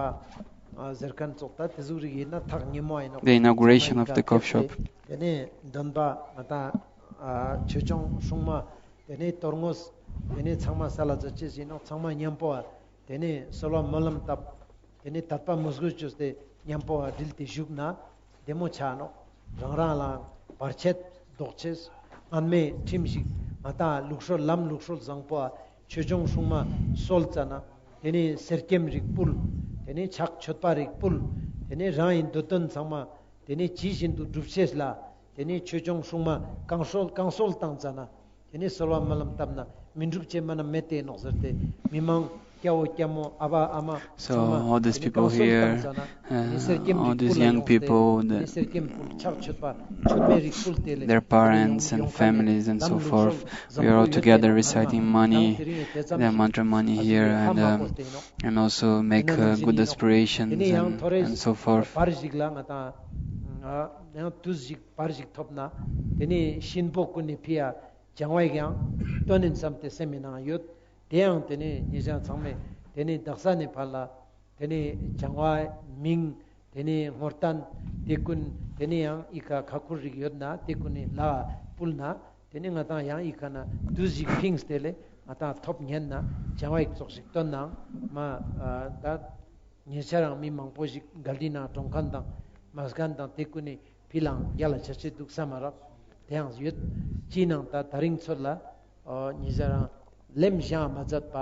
ཨ་ཟེར་མཁན་ཙོགས་ད་དེ་ཟུག་རིགས་ཡིན་ན་ཐག་ཉེ་མོ་ཡིན་ནོག། The inauguration of the coffee shop. དེ་ནས་འདོན་པ་ང་དང་ཨ་ཆོས་སྐྱོང་སྲུང་མ་དེ་ནས་དོན་དངོས་དེ་ནས་ཚང་མ་ས་ལ་མཛད་ཅེས་ཡིན་ནོག། ཚང་མ་མཉམ་པོ་ཨ་དེ་ནས་གསོལ་བ་སྨོན་ལམ་བཏབ། དེ་ནས་དད་པ་མོས་གུས་བཅོས་ཏེ་མཉམ་པོ་ཨ་དྲིལ་ཏེ་བཞུགས་ན་བདེ་མོ་ཆ་ནོག། རང་རང་ལ་བར་ཆད་ཟློག་ཅེས་སྔར་མེད་ཁྲིམས་ཤིག་ང་དང་ལུགས་སྲོལ་ལམ་ལུགས་སྲོལ་བཟང་པོ་ཨ་ཆོས་སྐྱོང་སྲུང་མ་གསོལ་ཙ་ན་དེ་ནས་གསེར་སྐྱེམས་རིགས་ཕུལ། དེ་ནས་ཕྱག་མཆོད་པ་རིགས་ཕུལ། དེ་ནས་རང་ཡི་འདོད་དོན་ཚང་མ་དེ་ནས་ཇི་བཞིན་དུ་འགྲུབ་ཅེས་ལ་དེ་ནས་ཆོས་སྐྱོང་སྲུང་མ་བསྐང་གསོལ་བསྐང་གསོལ་བཏང་ཙ་ན་དེ་ནས་གསོལ་བ་སྨོན་ལམ་བཏབ་ན་མི་འགྲུབ་ཅེས་མ་ན་མེད་དེ་ནོག་ཟེར་ཏེ་མི་མང་སྐྱ་བོ་སྐྱ་མོ་ཨ་བ་ཨ་མ So ཚང་མ་all these དེ་ནས་people བསྐང་གསོལ་here, བཏང་ཙ་ན་དེ་ནས་གསེར་uh, སྐྱེམས་all རིགས་these ཕུལ་ལ་young ཡོང་སྟེ་people, དེ་the, ནས་གསེར་སྐྱེམས་ཕུལ་ཕྱག་མཆོད་པ་མཆོད་མེ་རིགས་ཕུལ་ཏེ་ལེ་their parents and families and so forth. We are all together reciting མ་ཎི, the mantra མ་ཎི here, and, um, and also make, uh, good aspirations and, and so forth. བར་ཞིག་ལ་ང་དང་ཡང་དུས་ཤིག་བར་ཞིག་ཐོབ་ན་དེ་ནས་གཤིན་པོ་ཀུན་ནི་ཕི་ཡ་བྱང་བའི་ཡང་སྟོན་ནིན་བསམ་སྟེ་སེམས་མི་ནང་ཡོད། དེ་ཡང་དེ་ནས་ཉེ་ཞང་ཚང་མས་དེ་ནས་དག་ས་ནས་ཕར་ལ་དེ་ནས་བྱང་བ་མིང་དེ་ནས་ངོར་སྟན་དེ་ཀུན་དེ་ནས་ཡང་ཨི་ཁ་ཁ་ཁུར་རིགས་ཡོད་ན་དེ་ཀུན་ནི་ལ་ཕུལ་ན་དེ་ནས་ང་དང་ཡང་ཨི་ཁ་ན་དུས་ཤིག་ཕིངས་ཏེ་ལེ་ང་དང་ཐོབ་ཉན་ན་བྱང་བ་ཡིག་ཚོགས་ཤིག་སྟོན་ནའང་མ་ཨ་ད་ཉེ་ཆར་རང་མི་མང་པོ་ཞིག་གལ་ཏེ་ན་གྲོངས་མཁན་དང་མ་མཁན་དང་དེ་ཀུན་ནི་ཕི་ལའང་རྒྱ་ལ་ཆ་ཆེ་འདུག་ས་མ་རག། དེ་ཡང་ཡོད། ཅི་ནང་ད་ད་རིང་ཚོད་ལ་ཨོ་ཉེ་ཆར་རང་ལེམ་བཞེངས་མ་མཛད་པ་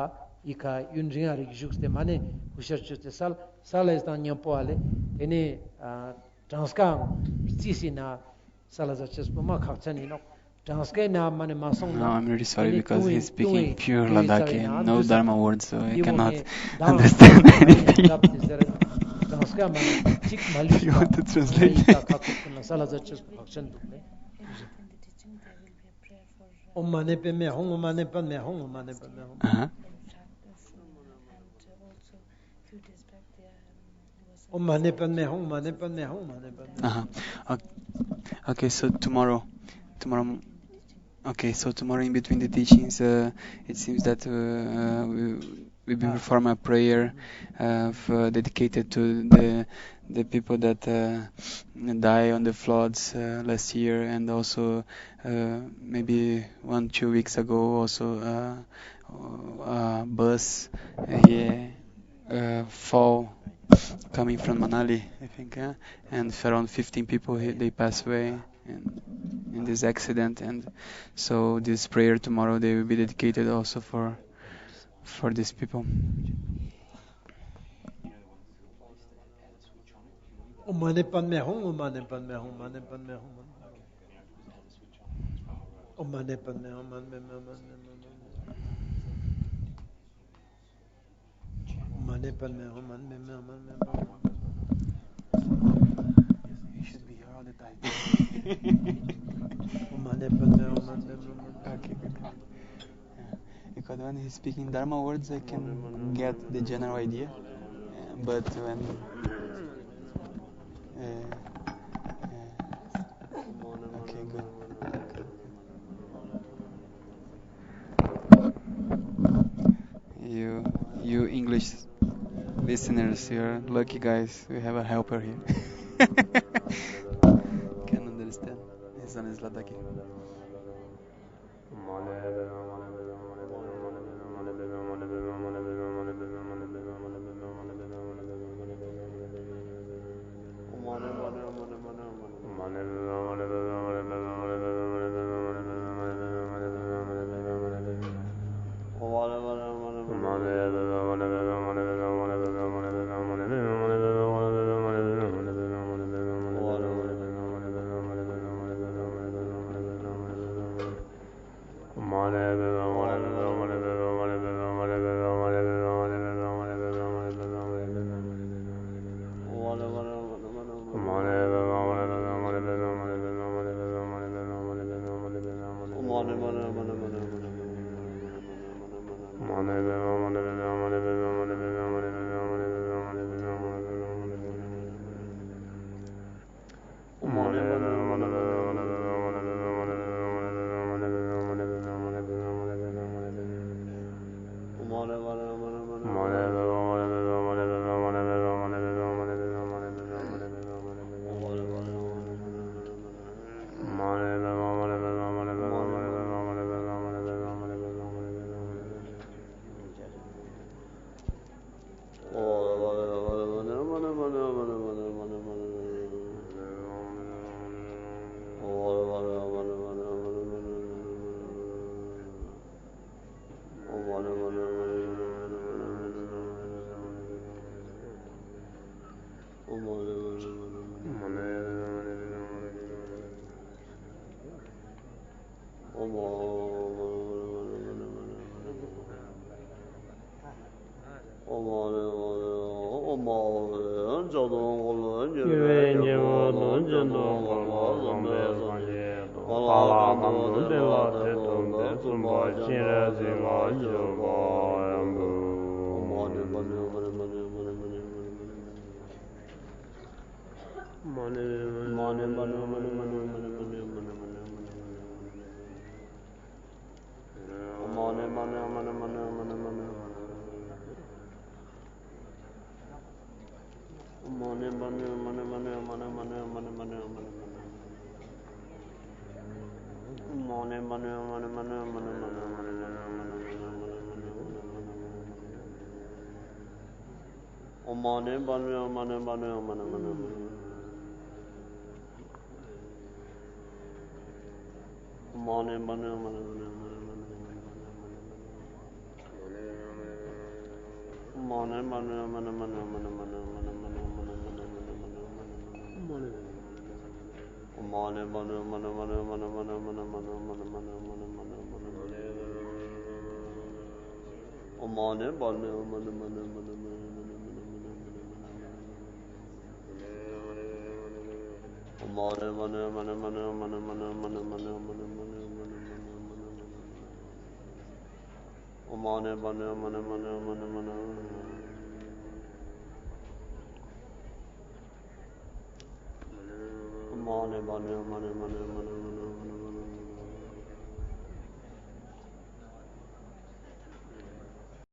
ཨི་ཁ་ཡུན་རིང་ང་རིག་བཞུགས་ཏེ་མ་ཎི་ཧུ་ཤར་བཅོས་ཏེ་སལ་སལ་ལེ་དང་མཉམ་པོ་ཨ་ལེ་དེ་ནས་ཨ་གྲངས་ཀའང་རྩིས་སི་ན་སལ་ལ་ཟ་ཆེས་པོ་མ་ཁག་ཆེན་ཡིན་ནོག། གྲངས་ཀའི་ནང་མ་ནི་མ་སོང་ན། No, I'm really sorry because he's speaking pure Ladakhi and no Dharma words, so I cannot understand anything. You want to translate? ཨོཾ་མ་ཎི་པདྨེ་ཧཱུྃ། ཨོཾ་མ་ཎི་པདྨེ་ཧཱུྃ། ཨོཾ་མ་ཎི་པདྨེ་ཧཱུྃ། Uh-huh. ཨོཾ་མ་ཎི་པདྨེ་ཧཱུྃ། ཨོཾ་མ་ཎི་པདྨེ་ཧཱུྃ། ཨོཾ་མ་ཎི་པདྨེ་ཧཱུྃ། ཨོཾ་མ་ཎི་པདྨེ་ཧཱུྃ། Uh-huh. Okay. Okay, so tomorrow, tomorrow, okay, so tomorrow in between the teachings, uh, it seems that, uh, uh, we, we will perform a prayer, uh, for, dedicated to the, the people that, uh, die on the floods, uh, last year, and also, uh, maybe one, two weeks ago, also, uh, uh, bus, uh, here, uh, fall coming from Manali, I think, uh, and around fifteen people, he, they pass away in, in this accident. And so this prayer tomorrow, they will be dedicated also for, for these people. ཨོཾ་མ་ཎི་པདྨེ་ཧཱུྃ། ཨོཾ་མ་ཎི་པདྨེ་ཧཱུྃ། ཨོཾ་མ་ཎི་པདྨེ་ཧཱུྃ། ཨོཾ་མ་ཎི་པདྨེ་ཧཱུྃ། Okay, good. Yeah. Because when he's speaking Dharma words, I can get the general idea. Uh, but when, uh, uh, okay, good. You, you English listeners, you're lucky guys. We have a helper here. Can understand. His name is Ladaki.